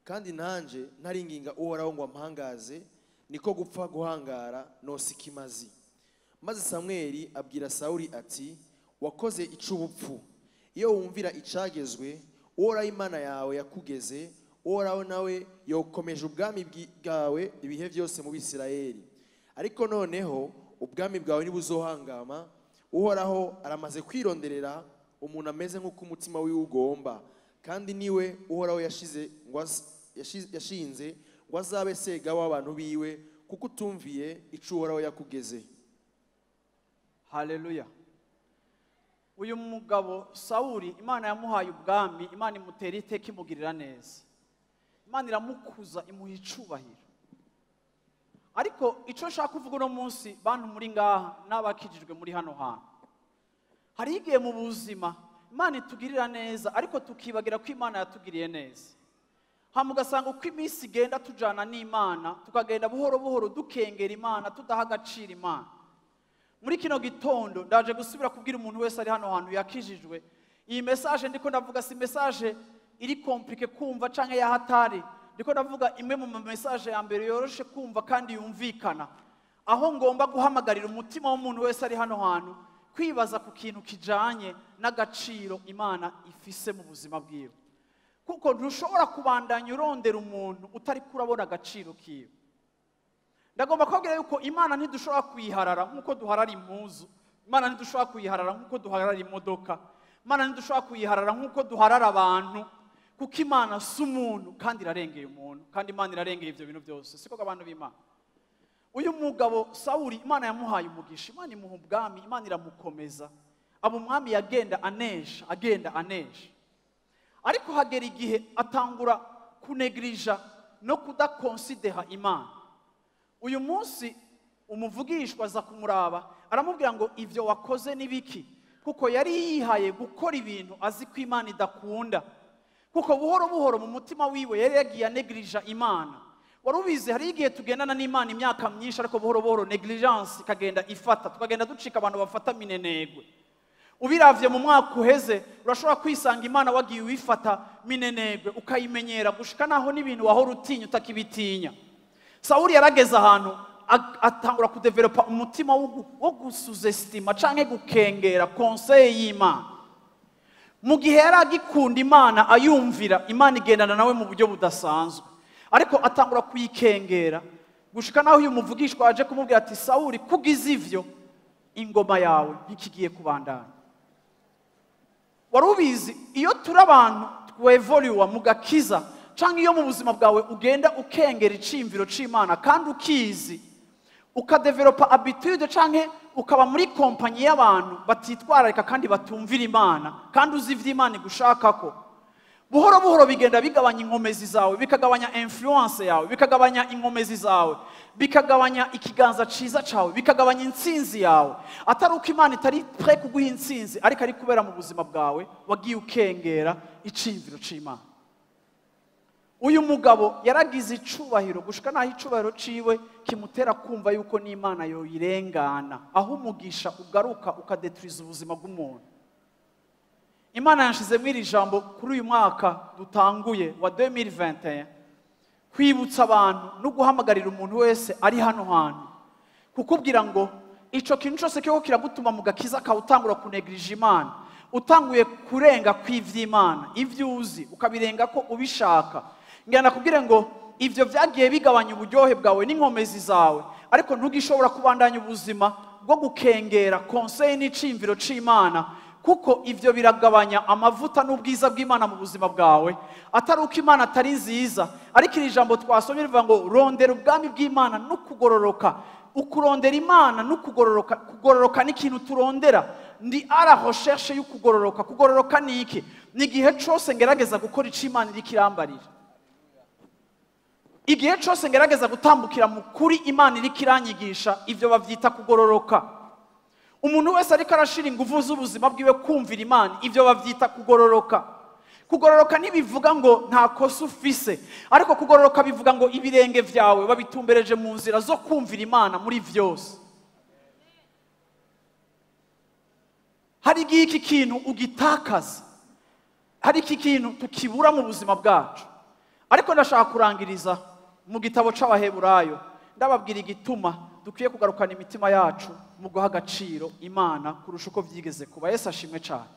Speaker 2: kandi nanje ntaringinga Uhoraho ngo ampangaze, niko gupfa guhangara nosikimazi. Maze Samweli abwira Sawuli ati wakoze icubupfu, iyo wumvira icagezwe Uhoraho Imana yawe yakugeze, Uhoraho nawe yokomeje ubwami bwawe ibihe byose mu Bisirayeli. Ariko noneho ubwami bwawe ntibuzohangama, Uhoraho aramaze kwironderera umuntu ameze nk'uko umutima wiwe ugomba, kandi niwe Uhoraho yashinze ngo azabe sega w'abantu biwe, kuko utumviye ico Uhoraho yakugeze.
Speaker 1: Haleluya. Uyu mugabo Sawuli, Imana yamuhaye ubwami, Imana imutera iteka, imugirira neza, Imana iramukuza, imuha icubahiro. Ariko icyo nshaka kuvuga uno munsi, bantu muri ngaha n'abakijijwe muri hano hantu, hari igihe mu buzima Imana itugirira neza ariko tukibagira ko Imana yatugiriye neza. Hama ugasanga uko iminsi igenda tujana n'Imana, tukagenda buhoro buhoro dukengera Imana, tudaha agaciro Imana. Muri kino gitondo ndaje gusubira kubwira umuntu wese ari hano hantu yakijijwe, iyi message ndiko ndavuga si message iri compliqué kumva canke ya hatari. Ndiko ndavuga imwe mu message ya mbere yoroshe kumva kandi yumvikana, aho ngomba guhamagarira umutima w'umuntu wese ari hano hantu kwibaza ku kintu kijanye n'agaciro Imana ifise mu buzima bwiwe. Kuko ntushobora kubandanya urondera umuntu utari kurabona agaciro kiwe. Ndagomba kubabwira yuko Imana ntidushobora kuyiharara nk'uko duharara impuzu, Imana ntidushobora kuyiharara nk'uko duharara imodoka, Imana ntidushobora kuyiharara nk'uko duharara abantu, kuko Imana si umuntu kandi irarengeye umuntu, kandi Imana irarengeye ivyo bintu byose. Siko abantu b'Imana. Uyu mugabo Sawuli, Imana yamuhaye umugisha, Imana imuha ubwami, Imana iramukomeza, aba umwami yagenda anesha, agenda anesha. Ariko hagera igihe atangura kunegrija no kudakonsidera Imana. Uyu munsi umuvugishwa aza kumuraba, aramubwira ngo ivyo wakoze ni biki? Kuko yari yihaye gukora ibintu azi ko Imana idakunda. Kuko buhoro buhoro mu mutima wiwe yari yagiye anegrija Imana. Wari ubizi, hari igihe tugendana n'Imana imyaka myinshi, ariko buhoro buhoro negligence ikagenda ifata, tukagenda ducika abantu bafata minenegwe. Ubiravye mu mwaka uheze urashobora kwisanga Imana wagiye uyifata minenegwe, ukayimenyera gushika naho n'ibintu wahora utinya utakibitinya. Sawuli yarageze ahantu atangura kudevelopa umutima wo gusuzestima canke gukengera conseil y'Imana. Mu gihe yari agikunda Imana ayumvira, Imana igendana nawe mu buryo budasanzwe, ariko atangura kuyikengera gushika naho uyu muvugishwa aje kumubwira ati Sawuli, kugize ivyo ingoma yawe ntikigiye kubandanya. Wari ubizi, iyo turi abantu twevoluwa mu gakiza, canke iyo mu buzima bwawe ugenda ukengera iciyumviro c'Imana kandi ukizi, ukadevelopa habitude canke ukaba muri kompanyi y'abantu batitwararika kandi batumvira Imana, kandi uzi ivyo Imana igushakako, buhoro buhoro bigenda bigabanya inkomezi zawe, bikagabanya influence yawe, bikagabanya inkomezi zawe, bikagabanya ikiganza ciza cawe, bikagabanya intsinzi yawe. Atari uko Imana itari prêt kuguha intsinzi, ariko ari kubera mu buzima bwawe wagiye ukengera iciyumviro c'Imana. Uyu mugabo yaragize icubahiro gushika naho icubahiro ciwe kimutera kumva yuko n'Imana yoyirengana, aho umugisha ugaruka ukadeturiza ubuzima bw'umuntu. Imana yanshizemo iri jambo kuri uyu mwaka dutanguye wa 2021, kwibutsa abantu no guhamagarira umuntu wese ari hano hantu, kukubwira ngo ico kintu cyose kiriko kiragutuma mu gakiza kawe utangura kunegrija Imana, utanguye kurenga kw'ivy'Imana, ivyo uzi ukabirenga ko ubishaka. Ngira nakubwire ngo ivyo vyagiye bigabanya uburyohe bwawe n'inkomezi zawe, ariko ntugishobora kubandanya ubuzima bwo gukengera conseil n'iciyumviro c'Imana, kuko ivyo biragabanya amavuta n'ubwiza bw'Imana mu buzima bwawe. Atari uko Imana atari nziza, ariko iri jambo twasomye rivuga ngo rondera ubwami bw'Imana no kugororoka. Ukurondera Imana no kugororoka, kugororoka ni ikintu turondera, ndi à la recherche y'ukugororoka. Kugororoka ni iki? Ni igihe cose ngerageza gukora ico Imana iriko irambarira, igihe cose ngerageza gutambukira mu kuri Imana iriko iranyigisha, ivyo bavyita kugororoka. Umuntu wese ariko arashira ingufu z'ubuzima bwiwe kumvira Imana, ivyo bavyita kugororoka. Kugororoka ntibivuga ngo nta kosa ufise, ariko kugororoka bivuga ngo ibirenge vyawe babitumbereje mu nzira zo kumvira Imana muri vyose. Hari igihe iki kintu ugitakaza, hari iki kintu tukibura mu buzima bwacu. Ariko ndashaka kurangiriza mu gitabo c'Abaheburayo, ndababwira igituma dukwiye kugarukana imitima yacu mu guha agaciro Imana kurusha uko vyigeze kuba. Yesu ashimwe cane,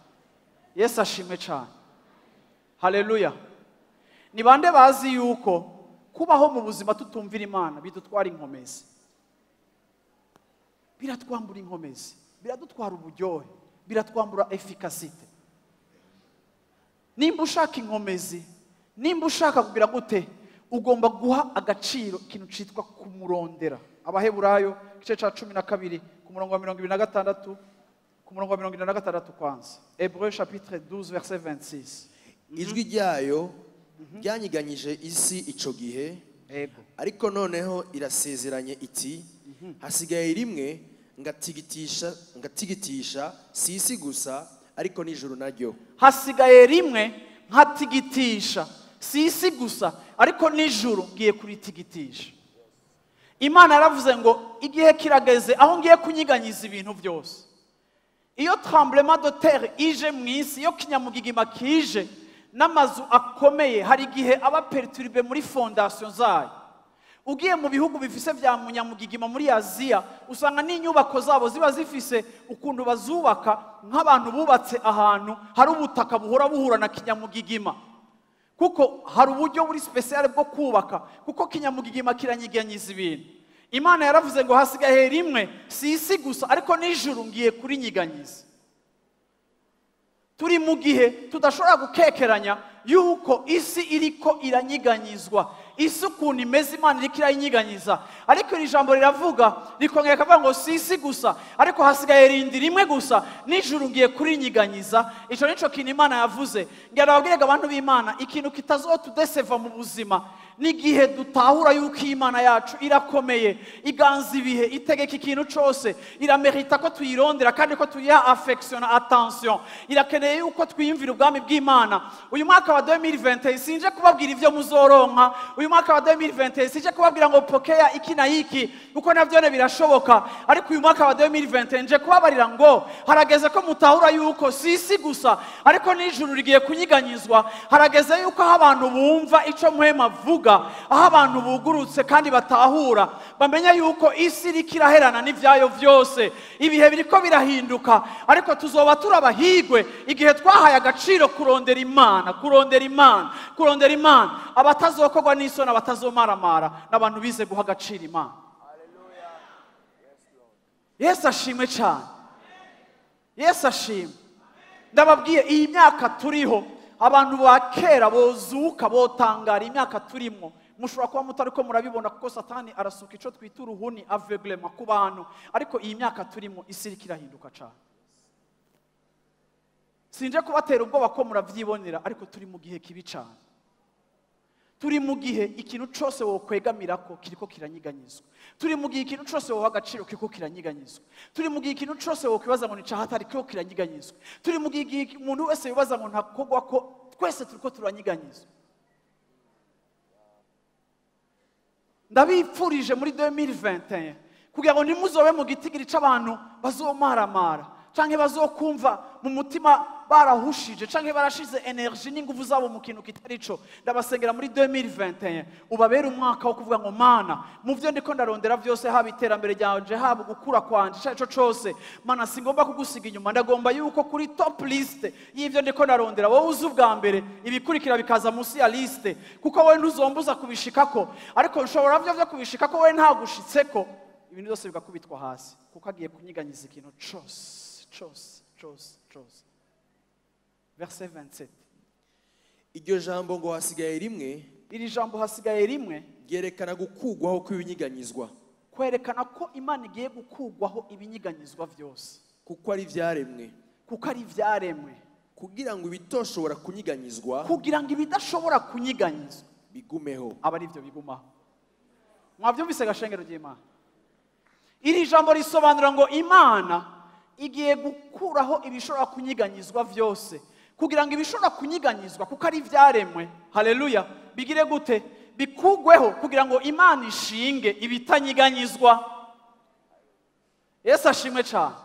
Speaker 1: Yesu ashimwe cane, haleluya. Ni bande bazi yuko kubaho mu buzima tutumvira Imana bidutwara inkomezi, biratwambura inkomezi, biradutwara uburyohe, biratwambura efficacité. Nimba ushaka inkomezi, nimba ushaka kugira gute, ugomba guha agaciro ikintu citwa kumurondera. Abaheburayo igice ca 12 ku murongo wa 26, ku murongo wa 46 kwanza. Hébreu chapitre 12 verset 26.
Speaker 2: Ijwi ryayo ryanyiganyije isi ico gihe, ariko noneho irasezeranye iti: "Hasigaye rimwe ngatigitisha, ngatigitisha si isi gusa, ariko n'ijuru naryo."
Speaker 1: Hasigaye rimwe nkatigitisha, si isi gusa, ariko n'ijuru ngiye kuritigitisha. Imana yaravuze ngo igihe kirageze aho ngiye kunyiganyiza ibintu byose. Iyo tremblement de terre ije mu isi, iyo kinyamugigima kije, n'amazu akomeye hari igihe aba perturbé muri fondation zayo. Ugiye mu bihugu bifise vya munyamugigima muri Aziya, usanga n'inyubako zabo ziba zifise ukuntu bazubaka nk'abantu bubatse ahantu hari ubutaka buhora buhura na kinyamugigima, kuko hari uburyo buri spécial bwo kubaka, kuko kinyamugigima kiranyiganyiza ibintu. Imana yaravuze ngo hasigaye rimwe, si isi gusa, ariko n'ijuru ngiye kurinyiganyiza. Turi mu gihe tudashobora gukekeranya yuko isi iriko iranyiganyizwa. Isi ukuntu imeze, Imana iriko irayinyiganyiza. Ariko iri jambo riravuga, rikongera rikavuga ngo si isi gusa, ariko hasigaye rindi rimwe gusa, n'ijuru ngiye kurinyiganyiza. Ico nico kintu Imana yavuze. Ngira nababwire abantu b'Imana, ikintu kitazotudeseva mu buzima n'igihe dutahura yuko Imana yacu irakomeye, iganza ibihe, itegeka ikintu cose, iramerita ko tuyirondera kandi ko tuyiha affection na attention. Irakeneye yuko twiyumvira ubwami bw'Imana. Uyu mwaka wa 2020 sinje kubabwira ivyo muzoronka. Uyu mwaka wa 2020 sinje kubabwira ngo pokea iki na iki, kuko navyone birashoboka. Ariko uyu mwaka wa 2020 nje kubabarira ngo harageze ko mutahura yuko si isi gusa, ariko n'ijuru rigiye kunyiganyizwa. Harageze yuko aho abantu bumva ico Mpwemu avuga, aho abantu bugurutse kandi batahura, bamenya yuko isi iriko iraherana n'ivyayo vyose. Ibihe biriko birahinduka, ariko tuzoba turabahigwe igihe twahaye agaciro kurondera Imana, kurondera Imana, kurondera Imana. Abatazokorwa n'isoni, abatazomaramara, n'abantu bize guha agaciro Imana. Yesu ashimwe cyane, Yesu ashimwe. Ndababwiye, iyi myaka turiho, abantu ba kera bozuka botangara. Imyaka turimo mushobora kuba mutari ko murabibona, kuko Satani arasuka ico twita uruhuni, aveuglement, ku bantu. Ariko iyi myaka turimo, isi iriko irahinduka cyane. Sinje kubatera ubwoba ko muravyibonera, ariko turi mu gihe kibi cyane. Turi mu gihe ikintu cose wokwegamirako kiriko kiranyiganyizwa. Turi mu gihe ikintu cose woha agaciro kiriko kiranyiganyizwa. Turi mu gihe ikintu cose wokwibaza ngo ni cahatari kiriko kiranyiganyizwa. Turi mu gihe umuntu wese yibaza ngo ntakogwa ko, twese turiko turanyiganyizwa. Ndabipfurije muri 2021 kugira ngo ntimuzobe mu gitigiri c'abantu bazomaramara canke bazokumva mu mutima barahushije canke barashize énergie n'inguvu zabo mu kintu kitari co. Ndabasengera muri 2021 ubabere umwaka wo kuvuga ngo: "Mana, mu vyo ndiko ndarondera vyose, haba iterambere ryanje, haba gukura kwanje, ico cose, Mana, singomba kugusiga inyuma. Ndagomba yuko kuri top list y'ivyo ndiko ndarondera wowe uzi ubwa mbere, ibikurikira bikaza munsi ya liste, kuko wowe ntuzombuza kubishikako, ariko nshobora vyo kubishikako wowe ntagushitseko." Ibintu byose bigakubitwa hasi, kuko agiye kunyiganyiza ikintu cose, cose, cose, cose. Verset 27.
Speaker 2: Iryo jambo ngo hasigaye rimwe,
Speaker 1: Iri jambo hasigaye rimwe,
Speaker 2: ryerekana gukugwaho kw'ibinyiganyizwa,
Speaker 1: kwerekana ko Imana igiye gukugwaho ibinyiganyizwa vyose,
Speaker 2: kuko ari ivyaremwe,
Speaker 1: kuko ari ivyaremwe,
Speaker 2: kugira ngo ibitoshobora kunyiganyizwa
Speaker 1: kugira ngo ibidashobora kunyiganyizwa
Speaker 2: bigumeho.
Speaker 1: Aba ari byo bigumaho. Mwabyumvise, gashengero ry'Imana? Iri jambo risobanura ngo Imana igiye gukuraho ibishobora kunyiganyizwa vyose, kugira ngo ibishobora kunyiganyizwa, kuko ari ivyaremwe, haleluya, bigire gute? Bikugweho, kugira ngo Imana ishinge ibitanyiganyizwa. Yesu ashimwe cyane.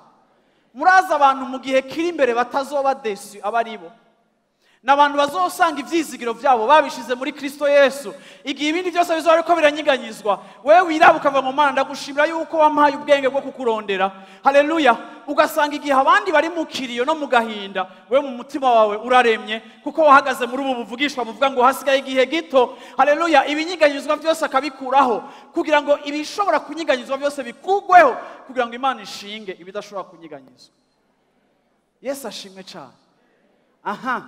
Speaker 1: Murazi abantu mu gihe kiri imbere batazoba déçus aba ari bo ni abantu bazosanga ibyizigiro byabo babishize muri Kristo Yesu. Igihe ibindi byose bizoba ariko biranyiganyizwa, wewe wiraba ukava mu Mana: "Ndagushimira yuko wampaye ubwenge bwo kukurondera." Haleluya. Ugasanga igihe abandi bari mu kiriyo no mu gahinda, wewe mu mutima wawe uraremye, kuko wahagaze muri ubu buvugishwa buvuga ngo hasigaye igihe gito, haleluya, ibinyiganyizwa byose akabikuraho, kugira ngo ibishobora kunyiganyizwa byose bikugweho, kugira ngo Imana ishinge ibidashobora kunyiganyizwa. Yesu ashimwe cyane. Aha,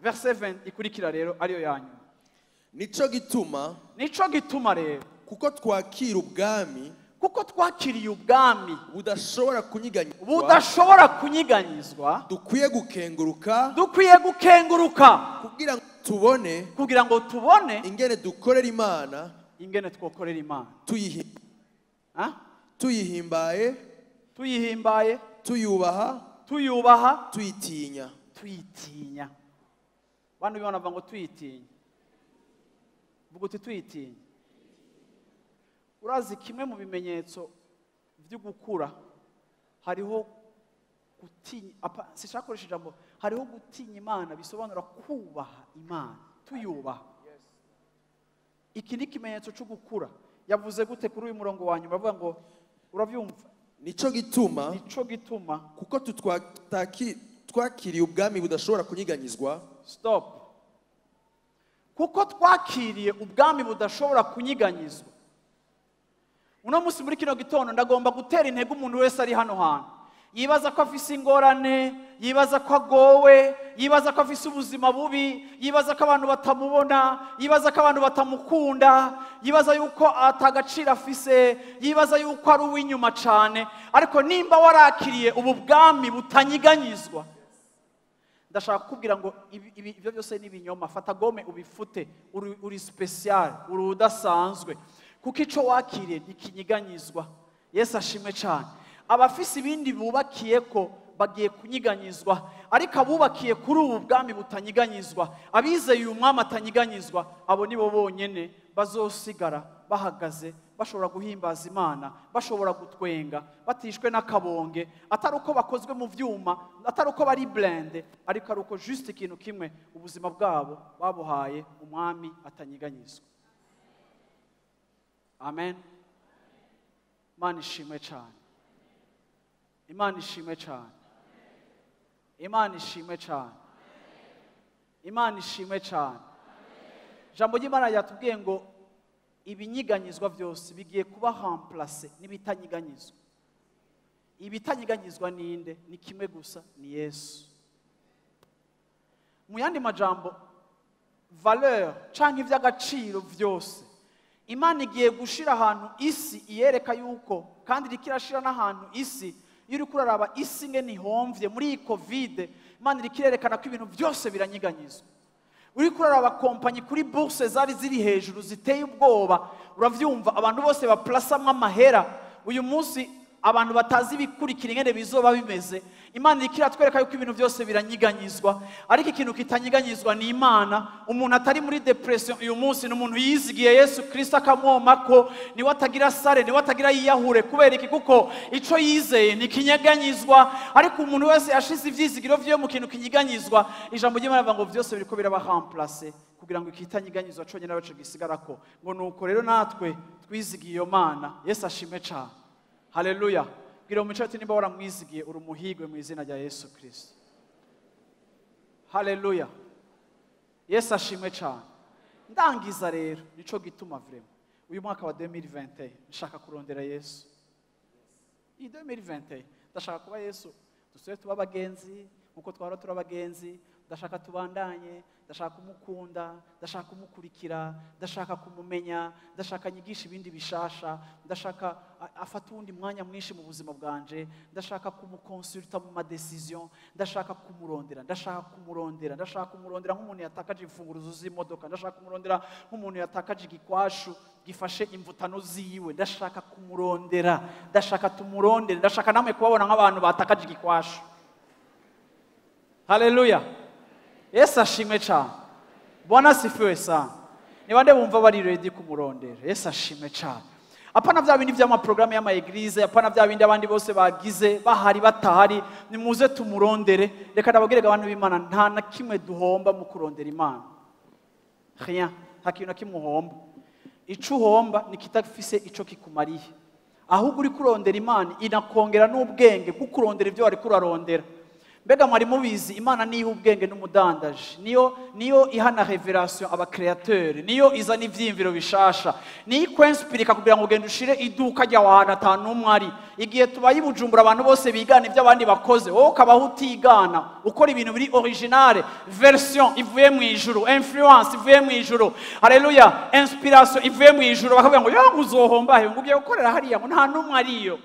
Speaker 1: verset 20 ikurikira rero ariyo ya nyuma.
Speaker 2: Nico gituma,
Speaker 1: Nico gituma rero,
Speaker 2: kuko twakira ubwami,
Speaker 1: Kuko twakiriye ubwami
Speaker 2: budashobora kunyiganyizwa,
Speaker 1: budashobora kunyiganyizwa,
Speaker 2: dukwiye gukenguruka,
Speaker 1: dukwiye gukenguruka
Speaker 2: kugira ngo tubone,
Speaker 1: kugira ngo tubone
Speaker 2: ingene dukorera Imana,
Speaker 1: ingene twokorera Imana,
Speaker 2: tuyihimbaye,
Speaker 1: tuyihimbaye,
Speaker 2: tuyubaha,
Speaker 1: tuyubaha,
Speaker 2: tuyitinya,
Speaker 1: tuyitinya. Bantu bibona ngo tuyitinya, vuga uti tuyitinya. Urazi kimwe mu bimenyetso byo gukura hariho gutinya, sishakoresha ijambo, hariho gutinya Imana bisobanura kubaha Imana, tuyubaha. Iki ni ikimenyetso cyo gukura. Yavuze gute kuri uyu murongo wa nyuma? Bavuga ngo uravyumva,
Speaker 2: nico gituma,
Speaker 1: nico gituma
Speaker 2: kuko twakiriye ubwami budashobora kunyiganyizwa.
Speaker 1: Stop. Kuko twakiriye ubwami budashobora kunyiganyizwa. Uno munsi muri kino gitondo ndagomba gutera intego umuntu wese ari hano hantu yibaza ko afise ingorane, yibaza ko agowe, yibaza ko afise ubuzima bubi, yibaza ko abantu batamubona, yibaza ko abantu batamukunda, yibaza yuko atagaciro afise, yibaza yuko ari uw'inyuma cane. Ariko nimba warakiriye ubu bwami butanyiganyizwa, ndashaka kukubwira ngo ibyo byose ni ibinyoma. Fata gome ubifute, uri special, uri udasanzwe, kuko ico wakiriye ntikinyiganyizwa. Yesu ashimwe cyane. Abafise ibindi bubakiye ko bagiye kunyiganyizwa, ariko abubakiye kuri ubu bwami butanyiganyizwa, abizeye uyu mwami atanyiganyizwa, abo nibo bonyene bazosigara bahagaze, bashobora guhimbaza Imana, bashobora gutwenga, batishwe n'akabonge, atari uko bakozwe mu vyuma, atari uko bari blende, ariko ari uko juste ikintu kimwe, ubuzima bwabo babuhaye umwami atanyiganyizwa. Amen. Imana ishimwe cyane. Imana ishimwe cyane. Imana ishimwe cyane. Imana ishimwe cyane. Jambo ry'Imana ryatubwiye ngo ibinyiganyizwa byose bigiye kuba remplace n'ibitanyiganyizwa. Ibitanyiganyizwa ninde? Ni kimwe gusa, ni Yesu. Mu yandi majambo, valeur canke ivy'agaciro vyose Imana igiye gushira ahantu isi iyereka yuko, kandi iriko irashira n'ahantu isi. Iyo uriko uraraba isi ngene ihomvye muri iyi Covid, Imana iriko irerekana ko ibintu byose biranyiganyizwa. Uriko uraraba kompanyi kuri bourse zari ziri hejuru ziteye ubwoba, uravyumva abantu bose baplasamwo amahera. Uyu munsi abantu batazi ibikurikira ingene bizoba bimeze. Imana iriko iratwereka yuko ibintu byose biranyiganyizwa, ariko ikintu kitanyiganyizwa ni Imana. Umuntu atari muri depression uyu munsi ni umuntu yizigiye Yesu Kristo akamwomako, niwe atagira sare, niwe atagira yiyahure. Kubera iki? Kuko ico yizeye ntikinyeganyizwa. Ariko umuntu wese yashize ivyizigiro vyiwe mu kintu kinyiganyizwa, ijambo ry'Imana rivuga ngo vyose biriko biraba remplace kugira ngo ikitanyiganyizwa conyene abaco gisigarako. Ngo nuko rero natwe twizigiye iyo Mana. Yesu ashimwe cane. Haleluya. Bwira umuco ati nimba waramwizigiye uri umuhigwe mu izina rya Yesu Kristo. Haleluya. Yesu ashimwe cyane. Ndangiza rero, nico gituma vraiment uyu mwaka wa 2021 nshaka kurondera Yesu. Iyi 2021 ndashaka kuba Yesu, dusubire tuba abagenzi nkuko twahora turi abagenzi. Ndashaka tubandanye, ndashaka kumukunda, ndashaka kumukurikira, ndashaka kumumenya, ndashaka nyigisha ibindi bishasha, ndashaka afata uwundi mwanya mwinshi mu buzima bwanje, ndashaka kumukonsulta mu ma decision, ndashaka kumurondera, ndashaka kumurondera, ndashaka kumurondera nk'umuntu yatakaje imfunguruzo z'imodoka, ndashaka kumurondera nk'umuntu yatakaje igikwashu gifashe imvutano ziwe, ndashaka kumurondera, ndashaka tumurondere, ndashaka namwe kubabona nk'abantu batakaje igikwashu. Haleluya. Yesu ashimwe cyane. Bwana asifiwe sana. Ni bande bumva bari ready kumurondera? Yesu ashimwe cyane. Apana vya bindi vy'ama programme y'ama eglise, apana vya bindi abandi bose bagize bahari batahari, nimuze tumurondere. Reka ndababwire abantu b'Imana, nta na kimwe duhomba mu kurondera Imana. Rien, nta kintu na kimwe uhomba. Ico uhomba ni kitafise ico kikumariye. Ahubwo uri kurondera Imana inakongera n'ubwenge bwo kurondera ivyo wari kurarondera. Mbega mwari mubizi, Imana niyo ubwenge n'umudandaji, niyo ihana révélation aba créateur, niyo izana ivyiyumviro bishasha, niyo ikwinspirika kugira ngo ugende ushire iduka ryawe ahantu ata n'umwe ari. Igihe tubaye i Bujumbura, abantu bose bigana ibyo abandi bakoze, wowe ukabaho utigana, ukora ibintu biri originale, version ivuye mu ijuru, influence ivuye mu ijuru, haleluya, inspiration ivuye mu ijuru, bakavuga ngo yo uzohomba he, ngo ugiye gukorera hariya ngo nta n'umwe ariyo.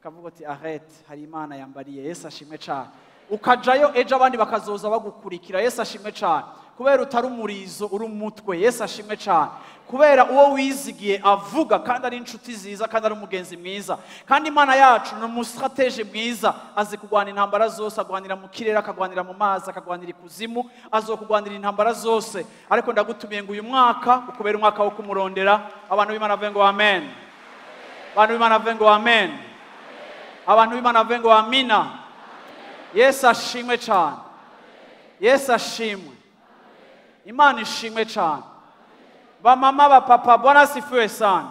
Speaker 1: Ukavuga uti arrête, hari Imana yambariye. Yesu ashimwe cyane. Ukajayo ejo, abandi bakazoza bagukurikira. Yesu ashimwe cyane, kubera utari umurizo, uri umutwe. Yesu ashimwe cyane, kubera uwo wizigiye avuga, kandi ari inshuti nziza, kandi ari umugenzi mwiza. Kandi Imana yacu ni umu stratège mwiza, azi kurwana intambara zose. Agwanira mu kirere, akagwanira mu mazi, akagwanira ikuzimu, azokugwanira intambara zose. Ariko ndagutumiye ngo uyu mwaka ukubera umwaka wo kumurondera. Abantu b'Imana bavuge ngo amen. Abantu b'Imana bavuge ngo amen. Abantu b'Imana bavuge ngo amina. Yesu ashimwe cyane. Yesu ashimwe. Imana ishimwe cyane. Bamama, bapapa, Bwana asifiwe sana.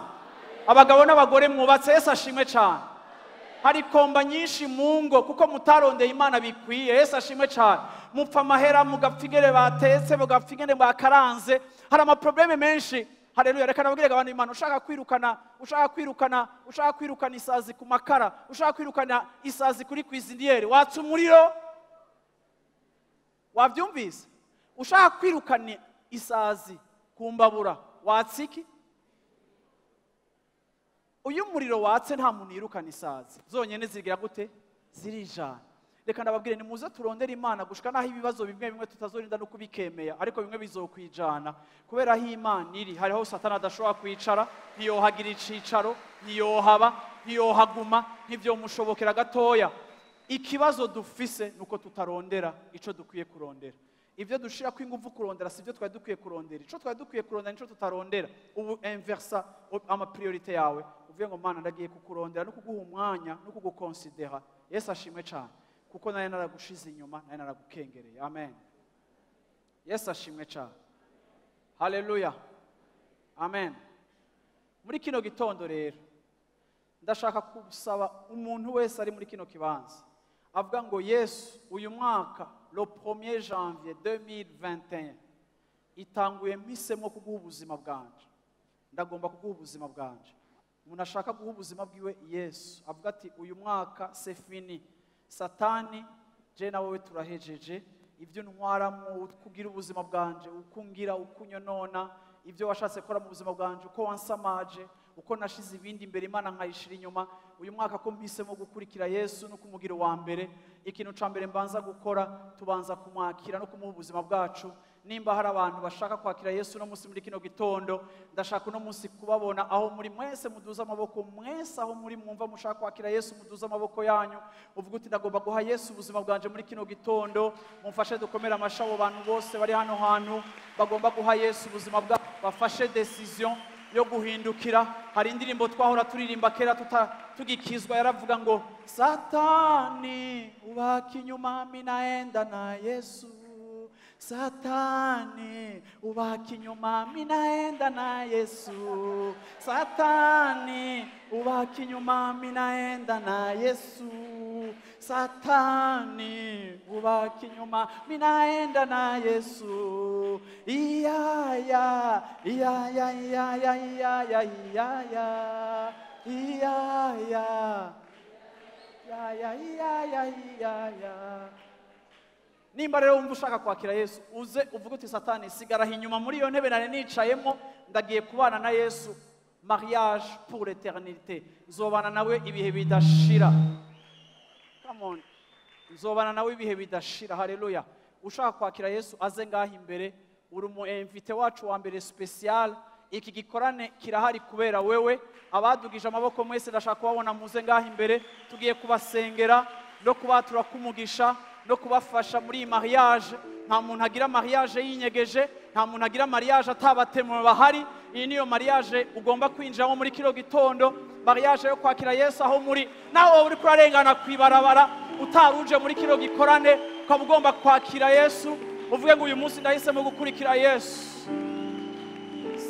Speaker 1: Abagabo n'abagore mwubatse, Yesu ashimwe cyane. Hari combats nyinshi mu ngo kuko mutarondeye Imana bikwiye. Yesu ashimwe cyane. Mupfa amahera, mugapfa ingene batetse, mugapfa ingene bakaranze. Hari ama problèmes menshi. Haleluya. Reka nabwire abantu, Imana, ushaka kwirukana isazi ku makara, ushaka kwirukana isazi kuri cuisinière, watsa umuriro. Wabyumvise? Ushaka kwirukana isazi ku mbabura, watsa iki? Uyu muriro watse, nta muntu yirukana isazi, zonyine zigira gute? Zirijana. Reka ndababwire, nimuze turondere Imana gushika naho ibibazo bimwe bimwe tutazorinda no kubikemea, ariko bimwe bizokwijana, kubera aho Imana iri hariho Satani adashobora kwicara. Ntiyohagira icicaro, ntiyohaba, ntiyohaguma, ntibyomushobokera gatoya. Ikibazo dufise nuko tutarondera ico dukwiye kurondera. Ibyo dushira ko ingufu kurondera si byo twari dukwiye kurondera. Ico twari dukwiye kurondera nico tutarondera. Ubu inversa ama priorité yawe, uvuye ngo Mana, ndagiye kukurondera no kuguha umwanya no kugukonsidera. Yesu ashimwe cyane, kuko nawe naragushize inyuma, nawe naragukengereye. Amen. Yesu ashimwe cyane. Haleluya, amen. Muri kino gitondo rero, ndashaka gusaba umuntu wese ari muri kino kibanza avuga ngo Yesu, uyu mwaka, le 1er janvier 2021 itanguye, mpisemo kuguha ubuzima bwanje, ndagomba kuguha ubuzima bwanje. Umuntu ashaka guha ubuzima bwiwe Yesu, avuga ati uyu mwaka c'est fini, Satani, je na wowe turahejeje. Ibyo ntwaramo kugira ubuzima bwanje, uko ngira, uko unyonona, ibyo washatse gukora mu buzima bwanje, uko wansamaje, uko nashize ibindi imbere, Imana nkayishira inyuma, uyu mwaka ko mpisemo gukurikira Yesu no kumugira uwa mbere, ikintu ca mbere mbanza gukora, tubanza kumwakira no kumuha ubuzima bwacu. Nimba hari abantu bashaka kwakira Yesu uno munsi muri kino gitondo, ndashaka uno munsi kubabona aho muri mwese muduze amaboko. Mwese aho muri mwumva mushaka kwakira Yesu, muduze amaboko yanyu, uvuga uti ndagomba guha Yesu ubuzima bwanje muri kino gitondo. Mumfashe dukomere amashi abo bantu bose bari hano hantu bagomba guha Yesu ubuzima bwabo, bafashe décision yo guhindukira. Hari indirimbo twahora turirimba kera tugikizwa, yaravuga ngo Satani ubaki inyuma, minaenda na Yesu. Satani ubaki inyuma, minaenda na Yesu. Satani ubaki inyuma, minaenda na Yesu. Satani ubaki inyuma, minaenda na Yesu. Iyaya iyaya iyaya iyaya iyaya iyaya iyaya iyaya iyaya. Nimba rero wumva ushaka kwakira Yesu, uze uvuge uti Satani, sigara inyuma muri iyo ntebe nari nicayemo, ndagiye kubana na Yesu, mariage pour l'éternité, nzobana nawe ibihe bidashira. Come on, nzobana nawe ibihe bidashira. Haleluya. Ushaka kwakira Yesu aze ngaho imbere. Uri umu invité wacu wa mbere spécial. Iki gikorane kirahari kubera wewe. Abadugije amaboko mwese, ndashaka kubabona, muze ngaho imbere. Tugiye kubasengera no kubatura kumugisha no kubafasha muri iyi mariage. Nta muntu agira mariage yinyegeje, nta muntu agira mariage atabatemwe bahari. Iyi niyo mariage ugomba kwinjiramo muri kino gitondo, mariage yo kwakira Yesu. Aho muri, nawe uri kurarengana kwibarabara, utaruje muri kino gikorane, ukaba ugomba kwakira Yesu, uvuge ngo uyu munsi ndahisemo gukurikira Yesu.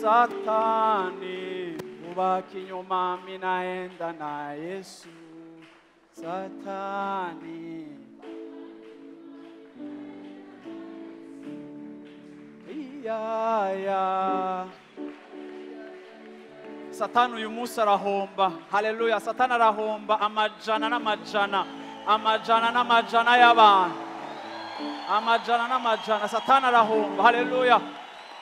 Speaker 1: Satani ubaki inyuma, minaenda na Yesu. Satani. Ya ya. Satani uyu munsi arahomba. Haleluya. Satani arahomba amajana n'amajana, amajana n'amajana y'abantu, amajana n'amajana. Satani arahomba. Haleluya.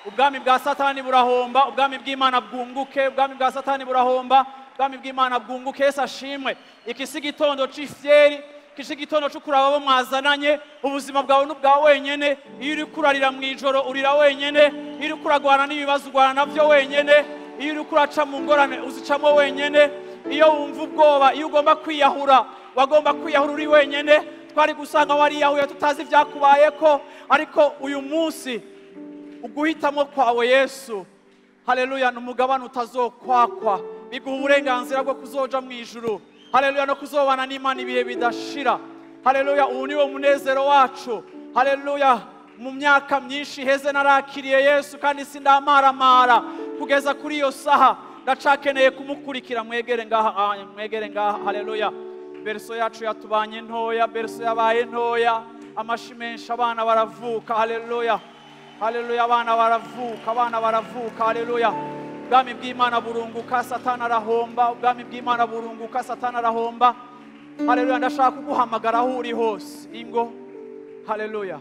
Speaker 1: Ubwami bwa Satani burahomba, ubwami bw'Imana bwunguke. Ubwami bwa Satani burahomba, ubwami bw'Imana bwunguke. Yesu ashimwe. Iki si igitondo c'ifyeri, iki si igitondo co kuraba abo mwazananye. Ubuzima bwawe n'ubwa wenyene. Iyo uri kurarira mu ijoro urira wenyene, iyo uri kuragwana n'ibibazo urwana navyo wenyene, iyo uri kuraca mu ngorane uzicamo wenyene, iyo wumva ubwoba, iyo ugomba kwiyahura wagomba kwiyahura uri wenyene. Twari gusanga wariyahuye tutazi ibyakubayeko, ariko uyu munsi uguhitamo kwawe Yesu, haleluya, ni umugabane utazokwakwa, biguha uburenganzira bwo kuzoja mu ijuru, haleluya, no kuzobana n'Imana ibihe bidashira. Haleluya, ubu ni wo munezero wacu. Haleluya, mu myaka myinshi iheze narakiriye Yesu kandi sindamaramara kugeza kuri iyo saha, ndacakeneye kumukurikira. Mwegere ngaha, mwegere ngaha. Haleluya. Berceau yacu yatubanye ntoya, berceau yabaye ntoya, amashi menshi, abana baravuka. Haleluya, haleluya, abana baravuka, abana baravuka. Haleluya. Ubwami bw'Imana burunguka, Satani arahomba. Ubwami bw'Imana burunguka, Satani arahomba. Haleluya, ndashaka kuguhamagara aho uri hose, ingo. Haleluya,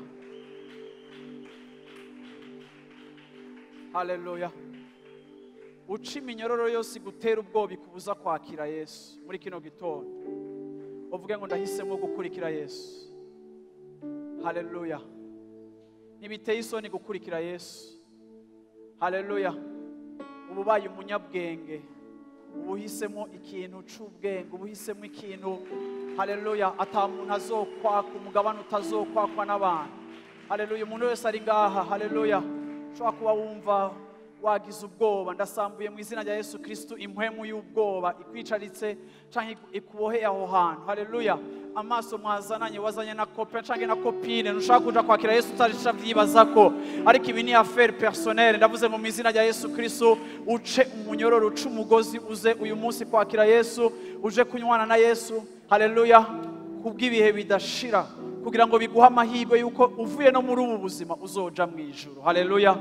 Speaker 1: haleluya. Uca iminyororo yose igutera ubwoba ikubuza kwakira Yesu muri kino gitondo, uvuge ngo ndahisemo gukurikira Yesu. Haleluya. Ntibiteye isoni gukurikira Yesu. Haleluya. Uba ubaye umunyabwenge, uba uhisemo ikintu c'ubwenge, uba uhisemo ikintu, haleluya, ata muntu azokwaka, umugabane utazokwakwa n'abantu. Haleluya. Umuntu wese ari ngaha, haleluya, ushobora kuba wumva wagize ubwoba, ndasambuye mu izina rya Yesu Kristo impwemu y'ubwoba ikwicaritse canke ikuboheye aho hantu. Haleluya. Amaso mwazananye, wazanye na copain canke na copine, ntushaka kuja kwakira Yesu utarisha vyibazako, ariko ibi ni affaire personnelle. Ndavuze mu izina rya Yesu Kristo, uce umunyororo, uce umugozi, uze uyu munsi kwakira Yesu, uje kunywana na Yesu. Haleluya, kubw'ibihe bidashira, kugira ngo biguhe amahirwe yuko uvuye no muri ubu buzima uzoja mu ijuru. Haleluya,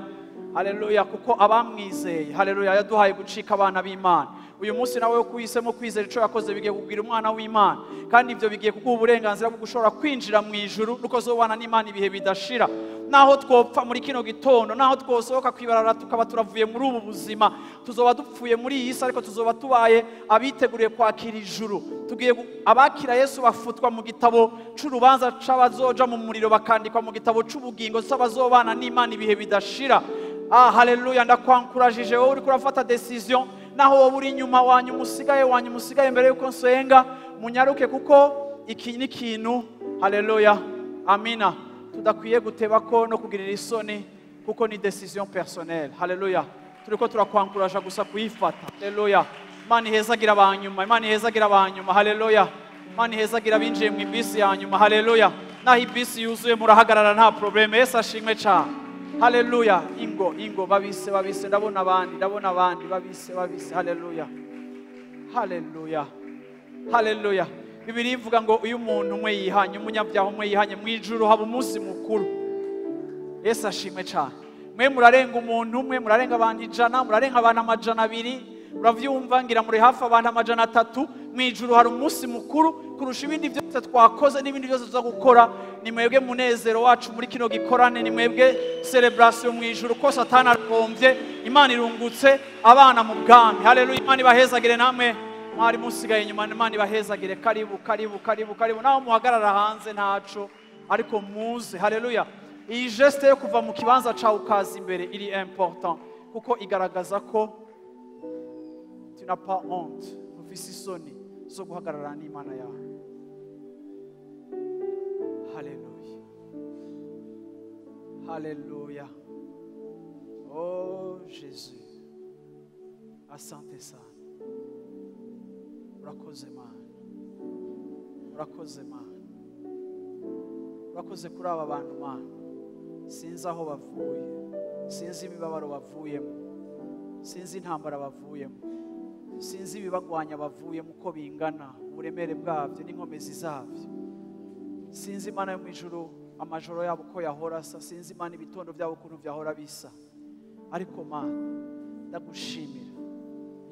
Speaker 1: haleluya, kuko abamwizeye, haleluya, yaduhaye gucika abana b'Imana. Uyu munsi nawe wo kuhisemo kwizera ico yakoze bigiye kugira umwana w'Imana, kandi ivyo bigiye kuguha uburenganzira bwo gushobora kwinjira mu ijuru nuko zobana n'Imana ibihe bidashira. Naho twopfa muri kino gitondo, naho twosohoka kwibarara tukaba turavuye muri ubu buzima, tuzoba dupfuye muri iyi si, ariko tuzoba tubaye abiteguriye kwakira ijuru. Tugiye abakira Yesu bafutwa mu gitabo c'urubanza c'abazoja mu muriro, bakandikwa mu gitabo c'ubugingo c'abazobana n'Imana ibihe bidashira. Ah, haleluya, ndakwankurajije wowe uriko urafata decision, naho wowe uri inyuma wanyu musigaye, wanyu musigaye mbere yuko nsenga, munyaruke kuko iki ni ikintu, haleluya, amina, tudakwiye guteba ko no kugirira isoni, kuko ni decision personnelle. Haleluya, turiko turakwankuraja gusa kuyifata. Haleluya. Imana ihezagira abanyuma, Imana ihezagira abanyuma. Haleluya. Imana ihezagira abinjiye mu ibisi ya nyuma. Haleluya. Naho ibisi yuzuye murahagarara nta probleme. Yesu ashimwe cyane. Haleluya. Ingo, ingo, babise, babise, ndabona abandi, ndabona abandi, babise, babise. Haleluya, haleluya, haleluya. Bibiliya ivuga ngo uyu muntu umwe yihanye, umunyabyaha umwe yihanye, mu ijuru haba umunsi mukuru. Yesu ashimwe cyane. Mwe murarenga umuntu umwe, murarenga abantu 100, murarenga abantu 200, muravyumva ngira muri hafi abantu 300. Mu ijuru hari umunsi mukuru kurusha ibindi byose twakoze n'ibindi byose tuza gukora. Ni mwebwe munezero wacu muri kino gikorane, ni mwebwe celebration mu ijuru ko Satani aromvye, Imana irungutse abana mu bwami. Haleluya. Imana ibahezagire namwe mwari musigaye inyuma, Imana ibahezagire. Karibu, karibu, karibu, karibu. Naho muhagarara hanze ntaco, ariko muze. Haleluya. Iyi geste yo kuva mu kibanza cawe ukaza imbere iri important, kuko igaragaza ko tu n'as pas honte, ufise isoni zo guhagarara n'Imana yawe. Haleluya, haleluya. Oh Jésus, asante sana. Urakoze Mana, urakoze Mana, urakoze kuri aba bantu Mana. Sinzi aho bavuye, sinzi imibabaro bavuyemo, sinzi intambara bavuyemo, sinzi ibibagwanya bavuyemo uko bingana, uburemere bwabyo n'inkomezi zabyo. Sinzi Imana yo mu ijuru amajoro yabo uko yahora asa, sinzi Imana ibitondo byabo ukuntu byahora bisa. Ariko Mana, ndagushimira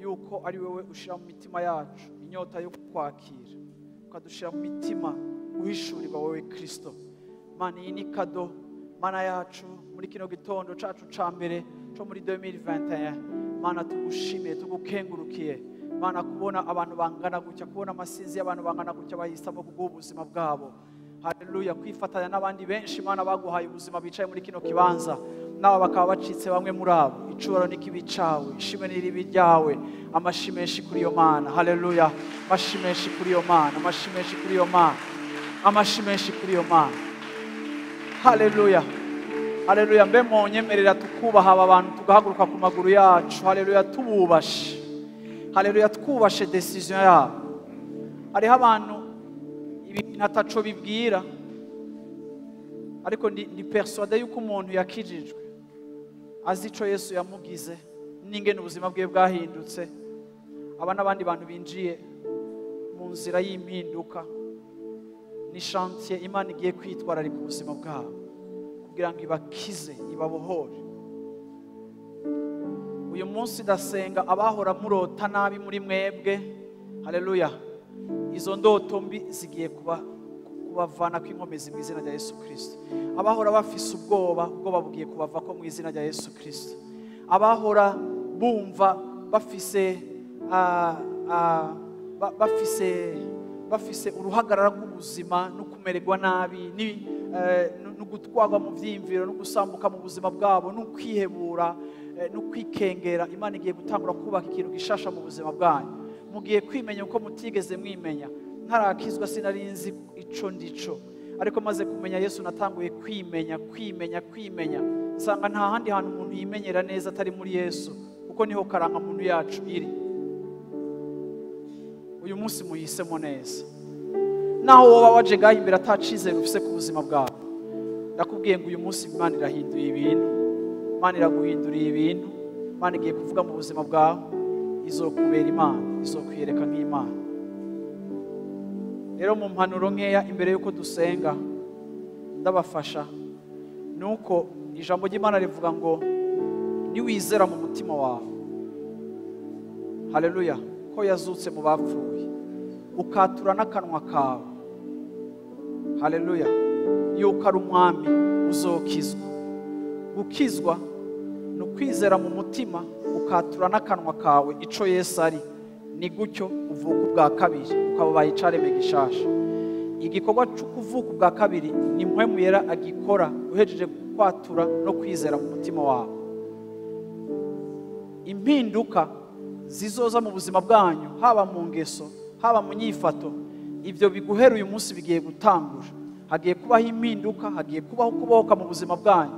Speaker 1: yuko ari wowe ushira mu mitima yacu inyota yo kukwakira, ukadushira mu mitima uhishurirwa wowe Kristo. Mana, iyi ni cadeau, Mana yacu, muri kino gitondo cacu ca mbere co muri 2021. Mana, tugushimiye, tugukengurukiye, Mana, kubona abantu bangana gutya, kubona amasinzi y'abantu bangana gutya bahisemo kuguha ubuzima bwabo. Haleluya! Kwifatanya n'abandi benshi, Mana, baguhaye ubuzima bicaye muri kino kibanza, nabo bakaba bacitse bamwe muri abo. Icubahiro n'ikibi cawe, ishimwe n'iribi ryawe. Amashi menshi kuri iyo Mana. Haleluya! Amashi menshi kuri iyo Mana, amashi menshi kuri iyo Mana, amashi menshi kuri iyo Mana. Haleluya, haleluya! Mbe munyemerera tukubaha aba bantu, tugahaguruka ku maguru yacu. Haleluya! Tububashe. Haleluya! Twubashe décision yabo. Hariho abantu ibintu ataco bibwira, ariko ndi persuadé yuko umuntu yakijijwe azi ico Yesu yamugize n'ingene ubuzima bwe bwahindutse. Aba n'abandi bantu binjiye mu nzira y'impinduka, ni chantier Imana igiye kwitwararika ubuzima bwabo kugira ngo ibakize, ibabohore. Uyu munsi ndasenga abahora murota nabi muri mwebwe. Haleluya! Izo ndoto mbi zigiye kuba kubavana kw'inkomezi mu izina rya Yesu Kirisito. Abahora bafise ubwoba, ubwoba bugiye kubavako mu izina rya Yesu Kirisito. Abahora bumva bafise uruhagarara rw'ubuzima no kumererwa nabi no gutwarwa mu vyiyumviro no gusambuka mu buzima bwabo no kwihebura, no kwikengera, Imana igiye gutangura kubaka ikintu gishasha mu buzima bwanyu. Mugiye kwimenya uko mutigeze mwimenya. Ntarakizwa sinari nzi ico ndico, ariko maze kumenya Yesu natanguye kwimenya, kwimenya, kwimenya, nsanga nta handi hantu umuntu yimenyera neza atari muri Yesu, kuko niho karangamuntu yacu iri. Uyu munsi muhisemo neza. Naho woba waje ngaho imbere atacizere ufise ku buzima bwawe, ndakubwiye ngo uyu munsi Imana irahinduye ibintu, Imana iraguhinduriye ibintu. Imana igiye kuvuga mu buzima bwawe, izokubera Imana, izokwiyereka nk'Imana. Rero mu mpanuro nkeya imbere y'uko dusenga ndabafasha, nuko ijambo ry'Imana rivuga ngo niwizera mu mutima wawe, haleluya, ko yazutse mu bapfuye, ukatura n'akanwa kawe, haleluya, yuko ari umwami, uzokizwa. Gukizwa ni ukwizera mu mutima, ukatura n'akanwa kawe ico Yesu ari. Ni gutyo uvuka ubwa kabiri, ukaba ubaye icaremwe gishasha. Igikorwa cyo kuvuka ubwa kabiri ni Mpwemu Yera agikora, uhejeje kwatura no kwizera mu mutima wawe. Impinduka zizoza mu buzima bwanyu, haba mu ngeso, haba mu nyifato, ibyo biguhera uyu munsi bigiye gutangura. Hagiye kubaho impinduka, hagiye kubaho kubohoka mu buzima bwanyu,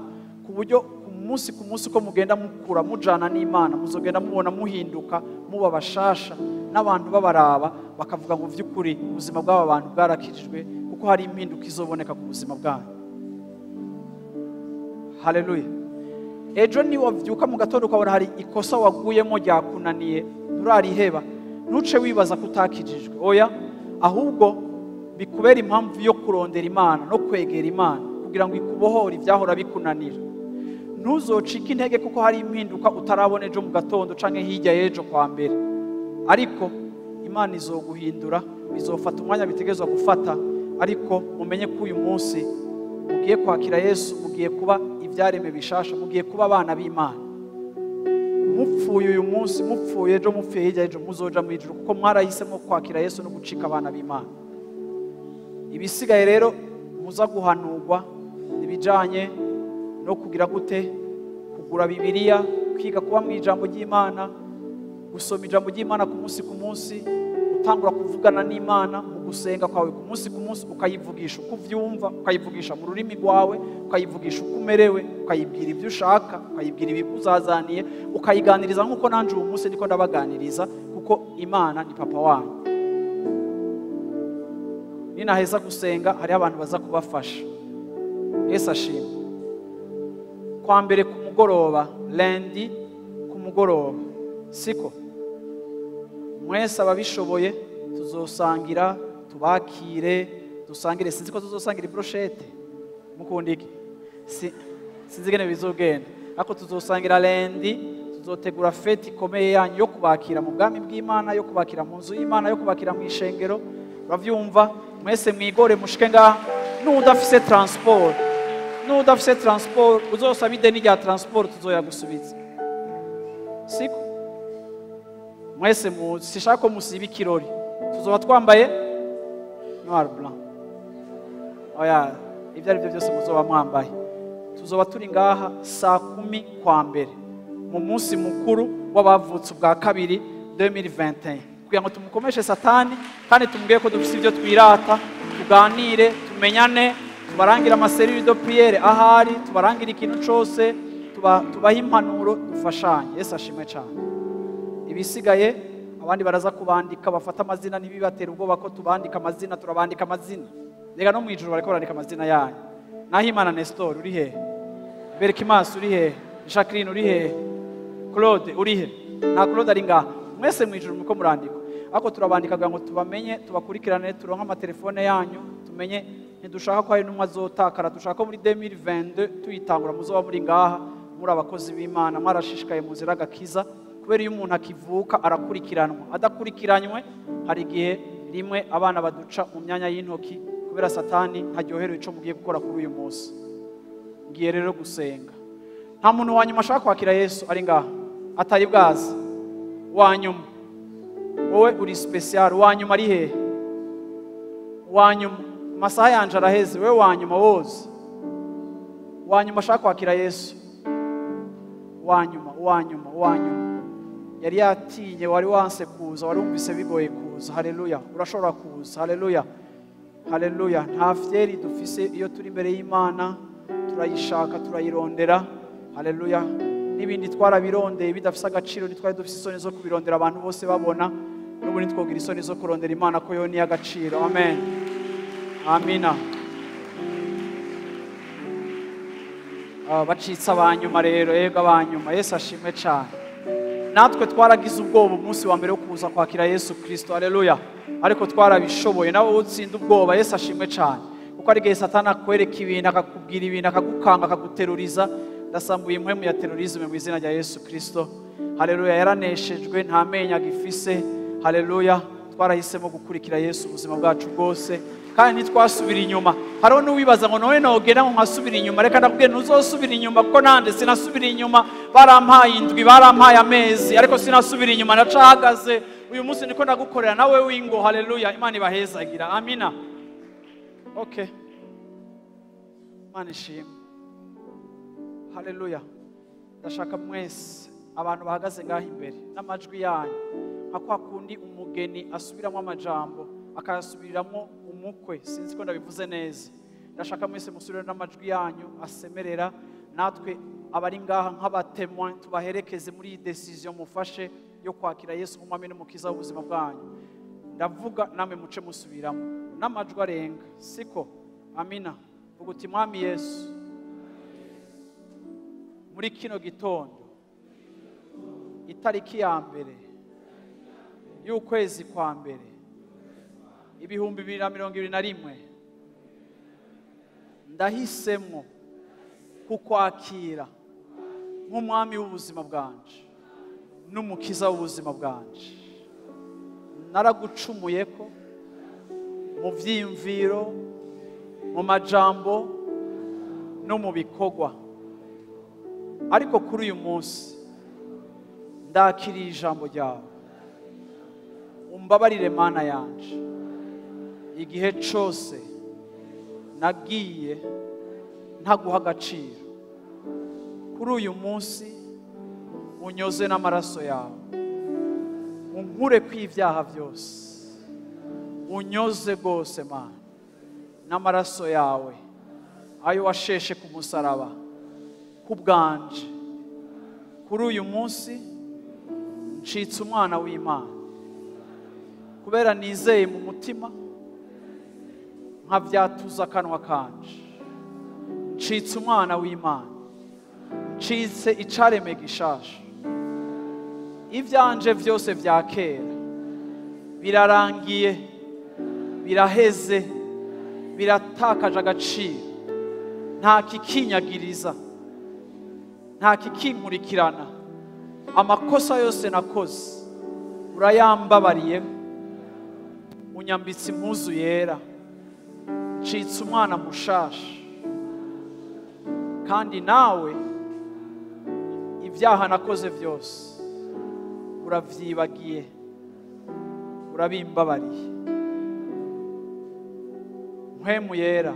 Speaker 1: ku buryo ku munsi ku munsi uko mugenda mukura mujana n'Imana, muzogenda mubona muhinduka, muba bashasha, n'abantu babaraba bakavuga ngo vy'ukuri ubuzima bw'aba bantu bwarakijijwe, kuko hari impinduka izoboneka ku buzima bwanyu. Haleluya! Ejo ni wavyuka mu gatondo ukabona hari ikosa waguyemo ryakunaniye, nturariheba, ntuce wibaza ko utakijijwe. Oya, ahubwo bikubera impamvu yo kurondera Imana no kwegera Imana kugira ngo ikubohore ivyahora bikunanira. Ntuzocike intege kuko hari impinduka utarabona ejo mu gatondo canke hirya y'ejo kwa mbere, ariko Imana izoguhindura. Bizofata umwanya bitegerezwa gufata, ariko mumenye ko uyu munsi mugiye kwakira Yesu, mugiye kuba ivyaremwe bishasha, mugiye kuba abana b'Imana. Mupfuye uyu munsi, mupfuye ejo, mupfuye hirya y'ejo, muzoja mu ijuru, kuko mwarahisemo kwakira Yesu no gucika abana b'Imana. Ibisigaye rero muza guhanurwa ibijanye no kugira gute, kugura Bibiliya, kwiga kuba mu ijambo ry'Imana, gusoma ijambo ry'Imana ku munsi ku munsi, utangura kuvugana n'Imana mu gusenga kwawe ku munsi ku munsi, ukayivugisha uko uvyumva, ukayivugisha mu rurimi rwawe, ukayivugisha uko umerewe, ukayibwira ibyo ushaka, ukayibwira ibikuzazaniye, ukayiganiriza nk'uko nanje uyu munsi ndiko ndabaganiriza, kuko Imana ni papa wanyu. Ninaheza gusenga hariho abantu baza kubafasha. Yesu ashimwe. Kwa mbere ku mugoroba, lundi ku mugoroba, siko mwese ababishoboye tuzosangira, tubakire, dusangire. Sinzi ko tuzosangira i brochette, mukunda iki? Sinzi ingene bizogenda, Ariko tuzosangira lundi, tuzotegura fête ikomeye yanyu yo kubakira mu bwami bw'Imana, yo kubakira mu nzu y'Imana, yo kubakira mu ishengero. Uravyumva? Mwese mwigore mushike ngaha. N'udafise transport, n'udafise transport, uzosaba ideni rya transport, tuzoyagusubiza. Siko mwese muzi, sishaka ko musiba ikirori. Tuzoba twambaye noir blanc. Oya, ibyo ari byo byose muzoba mwambaye. Tuzoba turi ngaha saa 10 kwa mbere mu munsi mukuru w'abavutse ubwa kabiri 2021, kugira ngo tumukomeshe Satani kandi tumubwire ko dufite ibyo twirata. Tuganire, tumenyane, tubarangire ama cellules de prière ahari, tubarangire ikintu cose, tubahe impanuro, dufashanye. Yesu ashimwe cyane. Ibisigaye abandi baraza kubandika, bafata amazina. Ntibibatera ubwoba ko tubandika amazina, turabandika amazina. Rega no mu ijuru bariko barandika amazina yanyu. Nahimana Nestor, uri hehe? Berkimas, uri hehe? Jacqueline, uri hehe? Claude, uri he? Nta Claude ari ngaha. Mwese mu ijuru muko murandikwa, ariko turabandika kugira ngo tubamenye, tubakurikirane, turonke amatelefone yanyu, tumenye. Ntidushaka ko hari n'umwe azotakara. Dushaka ko muri 2022 tuyitangura muzoba muri ngaha, muri abakozi b'Imana, mwarashishikaye mu nzira y'agakiza. Kubera iyo umuntu akivuka arakurikiranwa. Adakurikiranywe, hari igihe rimwe abana baduca mu myanya y'intoki, kubera Satani ntaryoherewe ico mugiye gukora kuri uyu munsi. Ngiye rero gusenga. Nta muntu wa nyuma ashaka kwakira Yesu ari ngaha atari bwazi? Wa nyuma, wowe uri spécial. Wa nyuma ari hehe? Wa nyuma, amasaha yanje araheze. Wowe wa nyuma woze, wa nyuma ashaka kwakira Yesu, wa nyuma, wa nyuma, wa nyuma yari yatinye, wari wanse kuza, wari wumvise bigoye kuza. Haleluya, urashobora kuza. Haleluya, haleluya. Nta fierté dufise iyo turi imbere y'Imana. Turayishaka, turayirondera. Haleluya. N'ibindi twarabirondeye bidafise agaciro, ntitwari dufise isoni zo kubirondera abantu bose babona. N'ubu ntitwogira isoni zo kurondera Imana, ko yo ni agaciro. Amen, amina. Bacitse abanyuma rero. Yego, abanyuma. Yesu ashimwe cyane. Natwe twaragize ubwoba umunsi wa mbere wo kuza kwakira Yesu Kirisito. Haleluya. Ariko twarabishoboye. Nawe utsinda ubwoba. Yesu ashimwe cyane, kuko ari igihe Satani akwereka ibintu, akakubwira ibintu, akagukanga, akaguteruriza. Ndasambuye impwemu ya terrorisme mu izina rya Yesu Kirisito. Haleluya. Yaraneshejwe, nta menyo agifise. Haleluya. Twarahisemo gukurikira Yesu ubuzima bwacu bwose kandi ntitwasubira inyuma. Hariho n'uwibaza ngo none nogenda ngo nkasubira inyuma. Reka ndakubwire, ntuzosubira inyuma, kuko nande sinasubira inyuma. Barampaye indwi, barampaye amezi, ariko sinasubira inyuma, ndacahagaze. Uyu munsi niko ndagukorera nawe wingo. Haleluya. Imana ibahezagira. Amina. Okay, Imana ishimwe. Haleluya. Ndashaka mwese abantu bahagaze ngaho imbere, n'amajwi yanyu, nka kwa kundi umugeni asubiramo amajambo, akayasubiriramo umukwe. Sinzi ko ndabivuze neza. Ndashaka mwese musubire n'amajwi yanyu asemerera, natwe abari ngaha nk'aba témoins tubaherekeze muri iyi décision mufashe yo kwakira Yesu nk'umwami n'umukiza w'ubuzima bwanyu. Ndavuga, namwe muce musubiramo n'amajwi arenga. Siko? Amina. Vuga uti: "Mwami Yesu, muri kino gitondo, itariki ya 1 y'ukwezi kwa mbere 2021, ndahisemo kukwakira nk'umwami w'ubuzima bwanje n'umukiza w'ubuzima bwanje. Naragucumuye ko mu vyiyumviro, mu majambo no mu bikorwa, ariko kuri uyu munsi ndakiriye ijambo ryawe. Umbabarire Mana yanje igihe cose nagiye ntaguha agaciro. Kuri uyu munsi unyoze n'amaraso yawe, unkure kw'ibyaha byose, unyoze rwose Mana n'amaraso yawe ayo washeshe ku musaraba ku bwanje. Kuri uyu munsi ncitse umwana w'Imana kubera nizeye mu mutima, nkavyatuza akanwa kanje. Ncitse umwana w'Imana, ncitse icareme gishasha. Ivyanje vyose vya kera birarangiye, biraheze, biratakaje agaciro, nta kikinyagiriza. Nta kikinkurikirana. Amakosa yose nakoze urayambabariye, unyambitse impuzu yera, ncitse umwana mushasha. Kandi nawe ibyaha nakoze byose uravyibagiye, urabimbabariye. Mpwemu yera,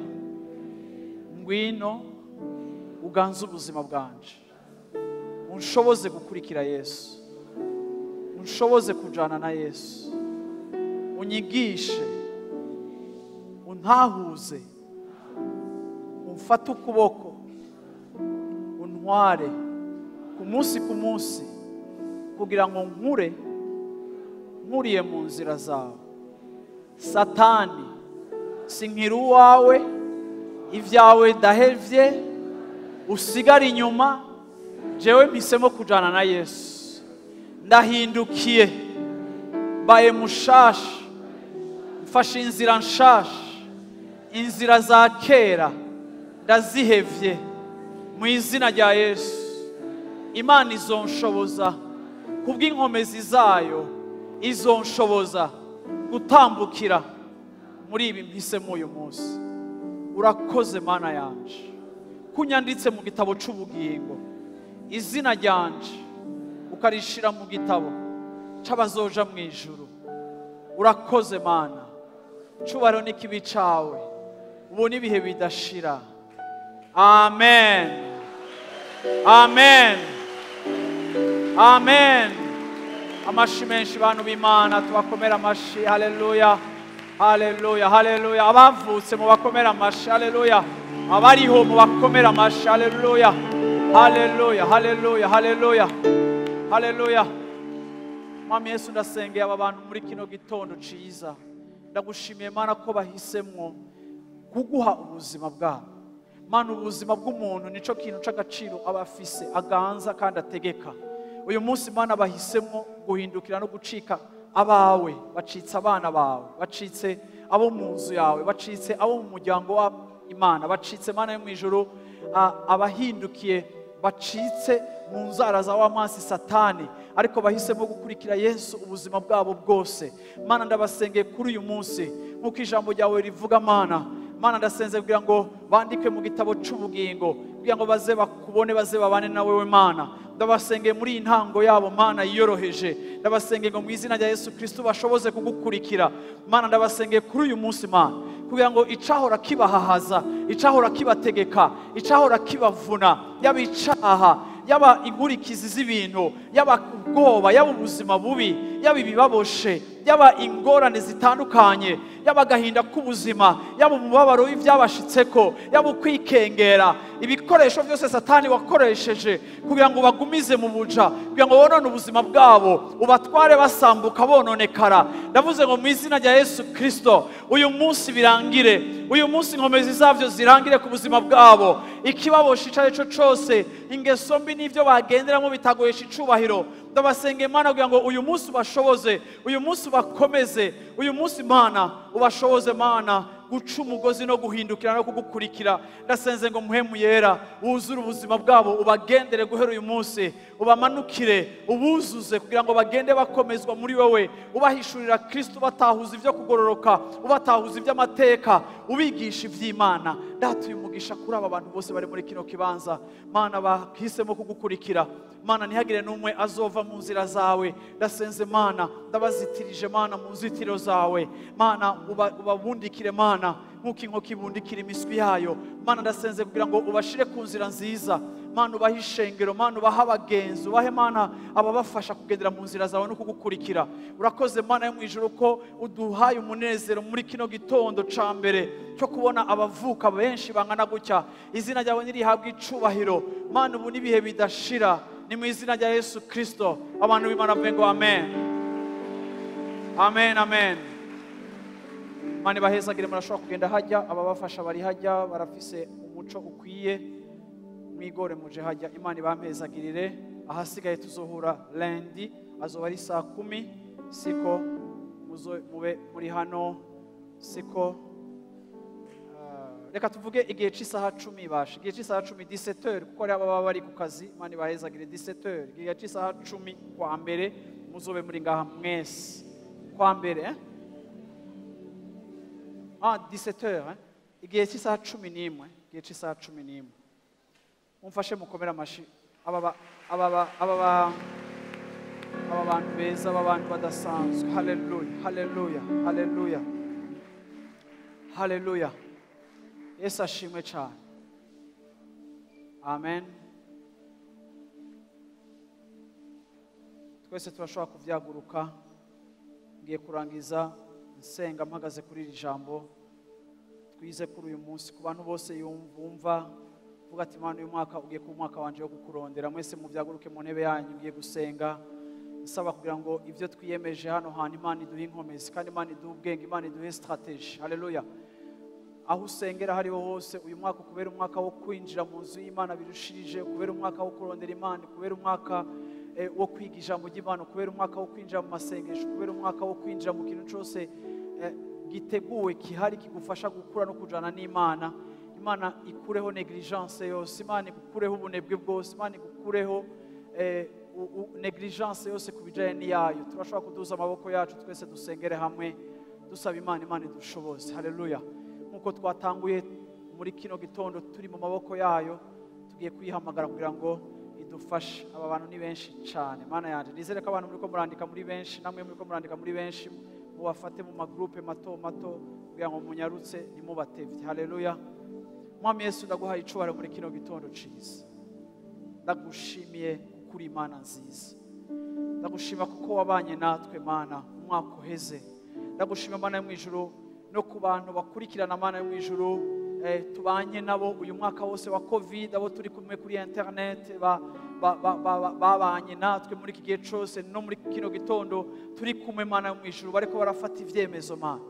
Speaker 1: ngwino uganze ubuzima bwanje, unshoboze gukurikira Yesu, unshoboze kujana na Yesu, unyigishe, untahuze, umfate ukuboko, untware ku munsi ku munsi, kugira ngo nkure nkuriye mu nzira zawe. Satani, sinkiri uwawe, ibyawe ndahevye, usigare inyuma, jewe mpisemo kujana na Yesu. Ndahindukiye, mbaye mushasha, mfashe inzira nshasha, inzira za kera ndazihevye mu izina rya Yesu. Imana izonshoboza kubw'inkomezi zayo, izonshoboza gutambukira muri ibi mpisemo uyu munsi. Urakoze Mana yanje, kunyanditse mu gitabo c'ubugingo, izina ryanje ukarishira mu gitabo c'abazoja mu ijuru. Urakoze Mana, cubahiro n'ikibi cawe ubu n'ibihe bidashira. Amen, amen, amen. Amashi menshi bantu b'Imana, tubakomera amashi. Haleluya, haleluya, haleluya. Abavutse mubakomera amashi. Haleluya. Abariho mubakomera amashi. Haleluya, haleluya, haleluya, haleluya, haleluya. Mwami Yesu, ndasengeye aba bantu muri kino gitondo ciza. Ndagushimiye Mana ko bahisemwo kuguha ubuzima bwabo. Mana, ubuzima bw'umuntu nico kintu c'agaciro aba afise, aganza kandi ategeka. Uyu munsi Mana bahisemwo guhindukira no gucika abawe, bacitse abana bawe, bacitse abo mu nzu yawe, bacitse abo mu muryango wa Imana, bacitse Mana yo mu ijuru, abahindukiye, bacitse mu nzara za wa mwansi Satani, ariko bahisemo gukurikira Yesu ubuzima bwabo bwose. Mana, ndabasengeye kuri uyu munsi nk'uko ijambo ryawe rivuga. Mana, Mana, ndasenze kugira ngo bandike mu gitabo c'ubugingo, kugira ngo baze bakubone, baze babane na wewe. Mana, ndabasengeye muri iyi ntango yabo, Mana yiyoroheje, ndabasengeye ngo mu izina rya Yesu Kristo bashoboze kugukurikira. Mana, ndabasengeye kuri uyu munsi, Mana, kugira ngo icahora kibahahaza, icahora kibategeka, icahora kibavuna, yaba icaha, yaba inkurikizi z'ibintu, yaba ubwoba, yaba ubuzima bubi, yaba ibibaboshe, yaba ingorane zitandukanye, yaba agahinda k'ubuzima, yaba umubabaro w'ivyabashitseko, yaba ukwikengera, ibikoresho byose Satani wakoresheje kugira ngo bagumize mu buja, kugira ngo bonone ubuzima bwabo, ubatware basambuka bononekara. Ndavuze ngo mu izina rya Yesu Kristo, uyu munsi birangire, uyu munsi inkomezi zavyo zirangire ku buzima bwabo. Ikibaboshe ico arico cose, ingeso mbi n'ivyo bagenderamo bitagoyesha icubahiro, ndabasengeye Mana kugira ngo uyu munsi ubashoboze, uyu munsi ubakomeze, uyu munsi Mana ubashoboze, Mana, guca umugozi no guhindukira no kugukurikira. Ndasenze ngo Mpwemu yera wuzure ubuzima bwabo, ubagendere guhera uyu munsi, ubamanukire, ubuzuze kugira ngo bagende bakomezwa muri wowe, ubahishurira Kristo, ubatahuza ibyo kugororoka, ubatahuza iby'amateka, ubigisha iby'Imana. Ndatuye umugisha kuri aba bantu bose bari muri kino kibanza, Mana, bahisemo kugukurikira. Mana, ntihagire n'umwe azova mu nzira zawe. Ndasenze Mana, ndabazitirije Mana mu nzitiro zawe. Mana, ubabundikire Mana nk'uko inkoko ibundikira imiswi yayo. Mana, ndasenze kugira ngo ubashire ku nzira nziza. Mana, ubahe ishengero, Mana, ubahe abagenzi, ubahe Mana ababafasha kugendera mu nzira zawe no kugukurikira. Urakoze Mana yo mu ijuru ko uduhaye umunezero muri kino gitondo ca mbere cyo kubona abavuka benshi bangana gutya. Izina ryawe nirihabwe icubahiro Mana, ubu n'ibihe bidashira. Ni mu izina rya Yesu Kristo abantu b'Imana bavuge ngo amen, amen, amen. Mana ibahezagire. Murashobora kugenda hajya, ababafasha bari hajya, barafise umuco ukwiye, mwigore muje hajya. Imana ibampezagirire. Ahasigaye tuzohura lundi, azoba ari saa 10, siko mube muri hano, siko. Reka tuvuge igihe cy'isaha 10 basha, igihe cy'isaha 10 17h, kuko ari ababa bari ku kazi. Imana ibahezagire. 17h, igihe cy'isaha 10 kwa mbere muzobe muri ngaha mwese kwa mbere, eh? Ah, 17h, eh? Igihe cy'isaha 11, igihe cy'isaha 11. Mumfashe mukomere amashi aba bantu beza, aba bantu badasanzwe. Haleluya, haleluya, haleluya, haleluya. Yesu ashimwe cyane. Amen. Twese turashobora kuvyaguruka. Ngiye kurangiza nsenga mpagaze kuri iri jambo twize kuri uyu munsi. Ku bantu bose bumva vuga ati Imana, uyu mwaka ugiye kuba umwaka wanje wo kukurondera. Mwese muvyaguruke mu ntebe yanyu. Ngiye gusenga nsaba kugira ngo ivyo twiyemeje hano hantu Imana iduhe inkomezi, kandi Imana iduhe ubwenge, Imana iduhe strategy. Haleluya. Aho usengera hariho hose, uyu mwaka kubera umwaka wo kwinjira mu nzu y'Imana birushirije, kubera umwaka wo kurondera Imana, kubera umwaka wo kwiga ijambo ry'Imana, kubera umwaka wo kwinjira mu masengesho, kubera umwaka wo kwinjira mu kintu cyose giteguwe kihari kigufasha gukura no kujana n'Imana. Imana ikureho negligence yose, Imana ikureho ubunebwe bwose, Imana ikureho negligence yose kubijanye n'iyayo. Turashobora kuduza amaboko yacu twese dusengere hamwe dusaba Imana, Imana idushoboze. Haleluya. Nkuko twatanguye muri kino gitondo turi mu maboko yayo, tugiye kuyihamagara kugira ngo idufashe. Aba bantu ni benshi cyane. Mana yanje, nizere ko abantu muriko murandika muri benshi, namwe muriko murandika muri benshi, mubafate mu magroupe mato mato kugira ngo munyarutse ntimubatevye. Haleluya. Mwami Yesu, ndaguhaye icubahiro muri kino gitondo ciza. Ndagushimiye kuko uri Imana nziza. Ndagushima kuko wabanye natwe Mana umwaka uheze. Ndagushima Mana yo mu ijuru no ku bantu bakurikirana Mana yo mu ijuru, tubanye nabo uyu mwaka wose wa Covid, abo turi kumwe kuri internet babanye natwe muri iki gihe cyose no muri kino gitondo turi kumwe Mana yo mu ijuru, bariko barafata ivyemezo Mana.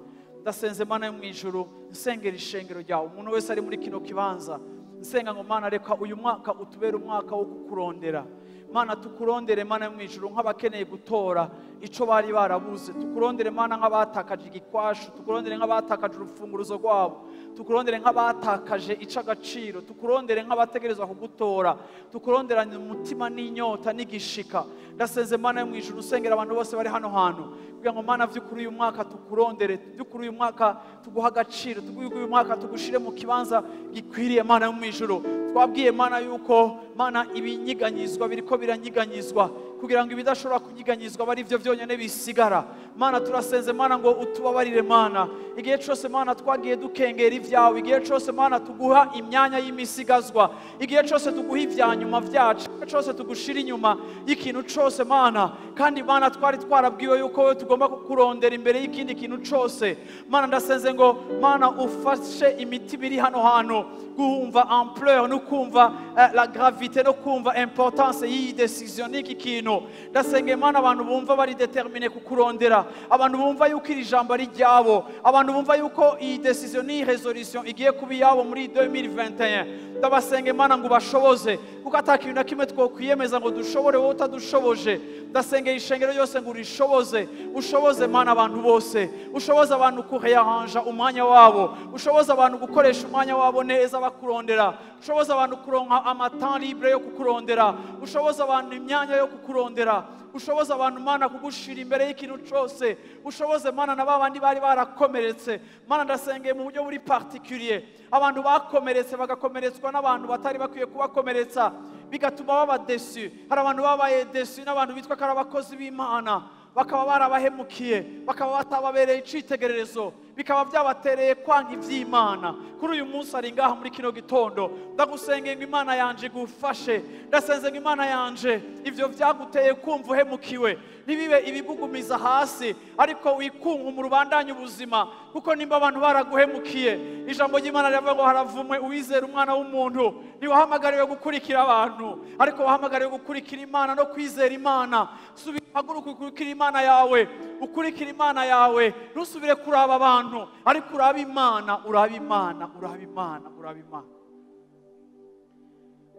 Speaker 1: Ndasenze Mana yo mu ijuru, nsengera ishengero ryawe, umuntu wese ari muri kino kibanza, nsenga ngo Mana reka uyu mwaka utubere umwaka wo kukurondera. Mana tukurondere Mana yo mu ijuru nk'abakeneye gutora ico bari barabuze, tukurondere Mana nk'abatakaje igikwashu, tukurondere nk'abatakaje urufunguruzo rwabo, tukurondere nk'abatakaje ic'agaciro, tukurondere nk'abategerezwa kugutora, tukuronderanye umutima n'inyota n'igishika. Ndasenze Mana yo mu ijuru, nsengera abantu bose bari hano hantu kugira ngo Mana vy'ukuri uyu mwaka tukurondere, vy'ukuri uyu mwaka tuguha agaciro, uyu mwaka tugushire mu kibanza gikwiriye Mana yo mu ijuru. Twabwiye Mana yuko Mana ibinyiganyizwa biriko biranyiganyizwa kugira ngo ibidashobora kunyiganyizwa bari ivyo vyonyene bisigara. Mana turasenze Mana ngo utubabarire Mana, igihe cyose Mana twagiye dukengera ivyawe, igihe cyose Mana tuguha imyanya y'imisigazwa, igihe cyose tuguha ivyanyuma vyacu, igihe cyose tugushira inyuma y'ikintu cyose Mana. Kandi Mana twari twarabwiwe yuko wewe tugomba kukurondera imbere y'ikindi kintu cyose. Mana ndasenze ngo Mana ufashe imitima iri hano hantu guhumva ampleur no kumva la gravité no kumva importance y'iyi decision n'iki kintu. Ndasenge Mana abantu bumva bari determiné kukurondera, abantu bumva yuko iri jambo ari ryabo, abantu bumva yuko iyi decision n'iyi resolution igiye kuba iyabo muri 2021. Ndabasenge Mana ngo ubashoboze, kuko ata kintu na kimwe twokwiyemeza ngo dushobore wowe utadushoboje. Ndasengeye ishengero yose ngo urishoboze, ushoboze Mana abantu bose, ushoboze abantu kureyaranja umwanya wabo, ushoboze abantu gukoresha umwanya wabo neza bakurondera, ushoboze abantu kuronka amatemps libre yo kukurondera, ushoboze abantu imyanya yo kukurondera, ushoboze abantu Mana kugushira imbere y'ikintu cyose, ushoboze Mana na babandi bari barakomeretse. Mana ndasengeye mu buryo buri particulier abantu bakomeretse bagakomeretswa n'abantu batari bakwiye kubakomeretsa, bigatuma baba déçu. Hari abantu babaye déçu n'abantu bitwa ko ari abakozi b'Imana, bakaba barabahemukiye, bakaba batababereye icitegererezo, bikaba byabatereye kwanka ivy'Imana. Kuri uyu munsi ari ngaha muri kino gitondo, ndagusengeye ngo Imana yanje igufashe. Ndasenze ngo Imana yanje ivyo vyaguteye kumva uhemukiwe ntibibe ibigugumiza hasi, ariko wikunkumura ubandanye ubuzima, kuko nimba abantu baraguhemukiye, ijambo ry'Imana riravuga ngo haravumwe uwizera umwana w'umuntu. Ntiwahamagariwe gukurikira abantu, ariko wahamagariwe gukurikira Imana no kwizera Imana. Subira, haguruka ukurikira Imana yawe, ukurikira Imana yawe, ntusubire kuraba abantu, ariko uraba Imana, uraba Imana, uraba Imana, uraba Imana.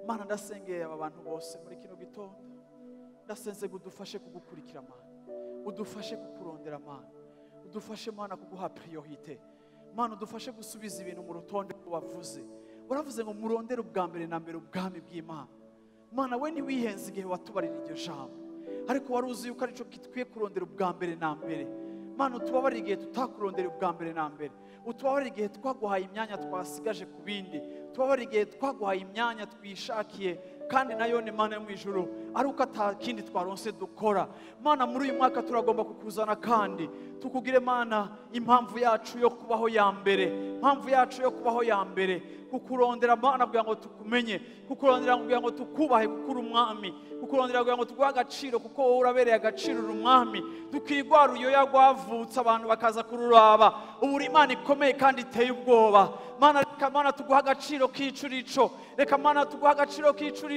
Speaker 1: Mana ndasengeye aba bantu bose muri kino gitondo, ndasenze ngo udufashe kugukurikira Mana, udufashe kukurondera Mana, udufashe Mana kuguha priorité. Mana, udufashe gusubiza ibintu mu rutonde wavuze. Waravuze ngo murondere ubwa mbere na mbere ubwami bw'Imana. Mana, we ntiwihenze igihe watubarira iryo jambo, ariko wari uzi yuko arico gikwiye kurondera ubwa mbere na mbere. Mana, utubabarire igihe tutakurondera ubwa mbere na mbere, utubabarire igihe twaguhaye imyanya twasigaje ku bindi, tubabarire igihe twaguhaye imyanya twishakiye, kandi nayo ni Mana yo mu ijuru ari uko ata kindi twaronse dukora. Mana, muri uyu mwaka turagomba kukuzana kandi tukugire Mana impamvu yacu yo kubaho ya mbere, impamvu yacu yo kubaho ya mbere, kukurondera Mana kugira ngo tukumenye, kukurondera kugira ngo tukubahe kuko uri umwami, kukurondera kugira ngo tuguhe agaciro kuko wowe urabereye agaciro, uri umwami. Tukigwara uyoya rwavutse abantu bakaza kururaba, ubu uri Imana ikomeye kandi iteye ubwoba. Mana, reka Mana tuguhe agaciro k'icurico, reka Mana tuguhe agaciro k'icurico.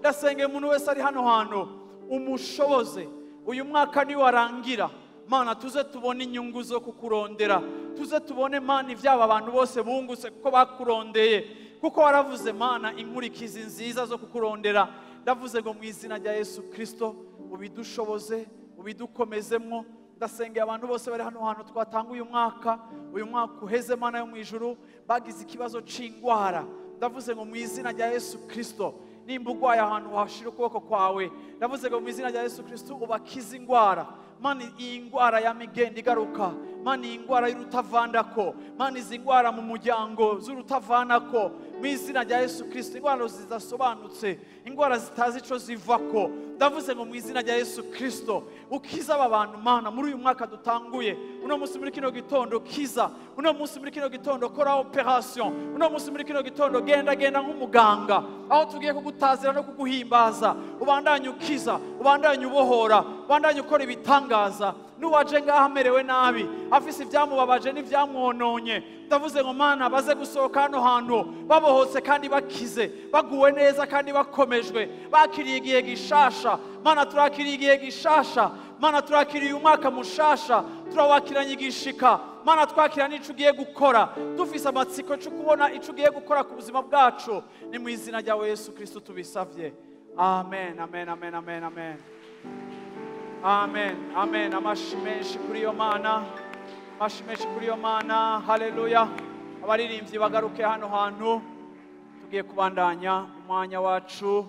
Speaker 1: Ndasengera umuntu wese ari hano hantu umushoboze uyu mwaka niwarangira, Mana tuze tubone inyungu zo kukurondera, tuze tubone Mana ivyaba abantu bose bungutse kuko bakurondeye, kuko waravuze Mana inkurikizi nziza zo kukurondera. Ndavuze ngo mu izina rya Yesu Kristo ubidushoboze, ubidukomezemwo. Ndasengera abantu bose bari hano hantu twatanga uyu mwaka, uyu mwaka uheze Mana yo mu ijuru, bagize ikibazo c'ingwara. Ndavuze ngo mu izina rya Yesu Kristo, nimba urwaye ahantu washira ukuboko kwawe, ndavuze ngo mu izina rya Yesu Kristo ubakize ingwara. Mana, iyi ngwara ya migenda igaruka, Mana, iyi ngwara y'urutavandako, Mana, izi ngwara mu muryango z'urutavanako, mu izina rya Yesu Kristo, ingwara zidasobanutse, ingwara zitazi ico zivako, ndavuze ngo mu izina rya Yesu Kristo ukiza aba bantu Mana muri uyu mwaka dutanguye. Uno munsi muri kino gitondo kiza, uno munsi muri kino gitondo kora operation, uno munsi muri kino gitondo genda genda nk'umuganga, aho tugiye kugutazira no kuguhimbaza, ubandanye ukiza, ubandanye ubohora, ubandanye ukora ibitangaza. N'uwaje ngaha amerewe nabi, afise ibyamubabaje n'ibyamwononye, ndavuze ngo Mana baze gusohoka hano hantu babohotse kandi bakize, baguwe neza kandi bakomejwe, bakiriye igihe gishasha. Mana, turakiriye igihe gishasha. Mana, turakiriye umwaka mushasha, turawakiranye igishika. Mana, twakira n'ico ugiye gukora, dufise amatsiko cyo kubona ico ugiye gukora ku buzima bwacu. Ni mu izina ryawe Yesu Kristo tubisavye, amen, amen, amen, amen, amen, amen, amen. Amashi menshi kuri iyo Mana, amashi menshi kuri iyo Mana. Haleluya. Abaririmbyi bagaruke hano hantu, tugiye kubandanya umwanya wacu.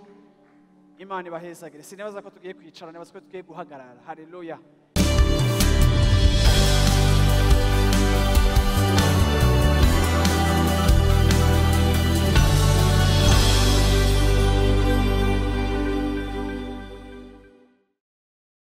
Speaker 1: Imana ibahezagire. Sinibaza ko tugiye kwicara, nibaza ko tugiye guhagarara. Haleluya.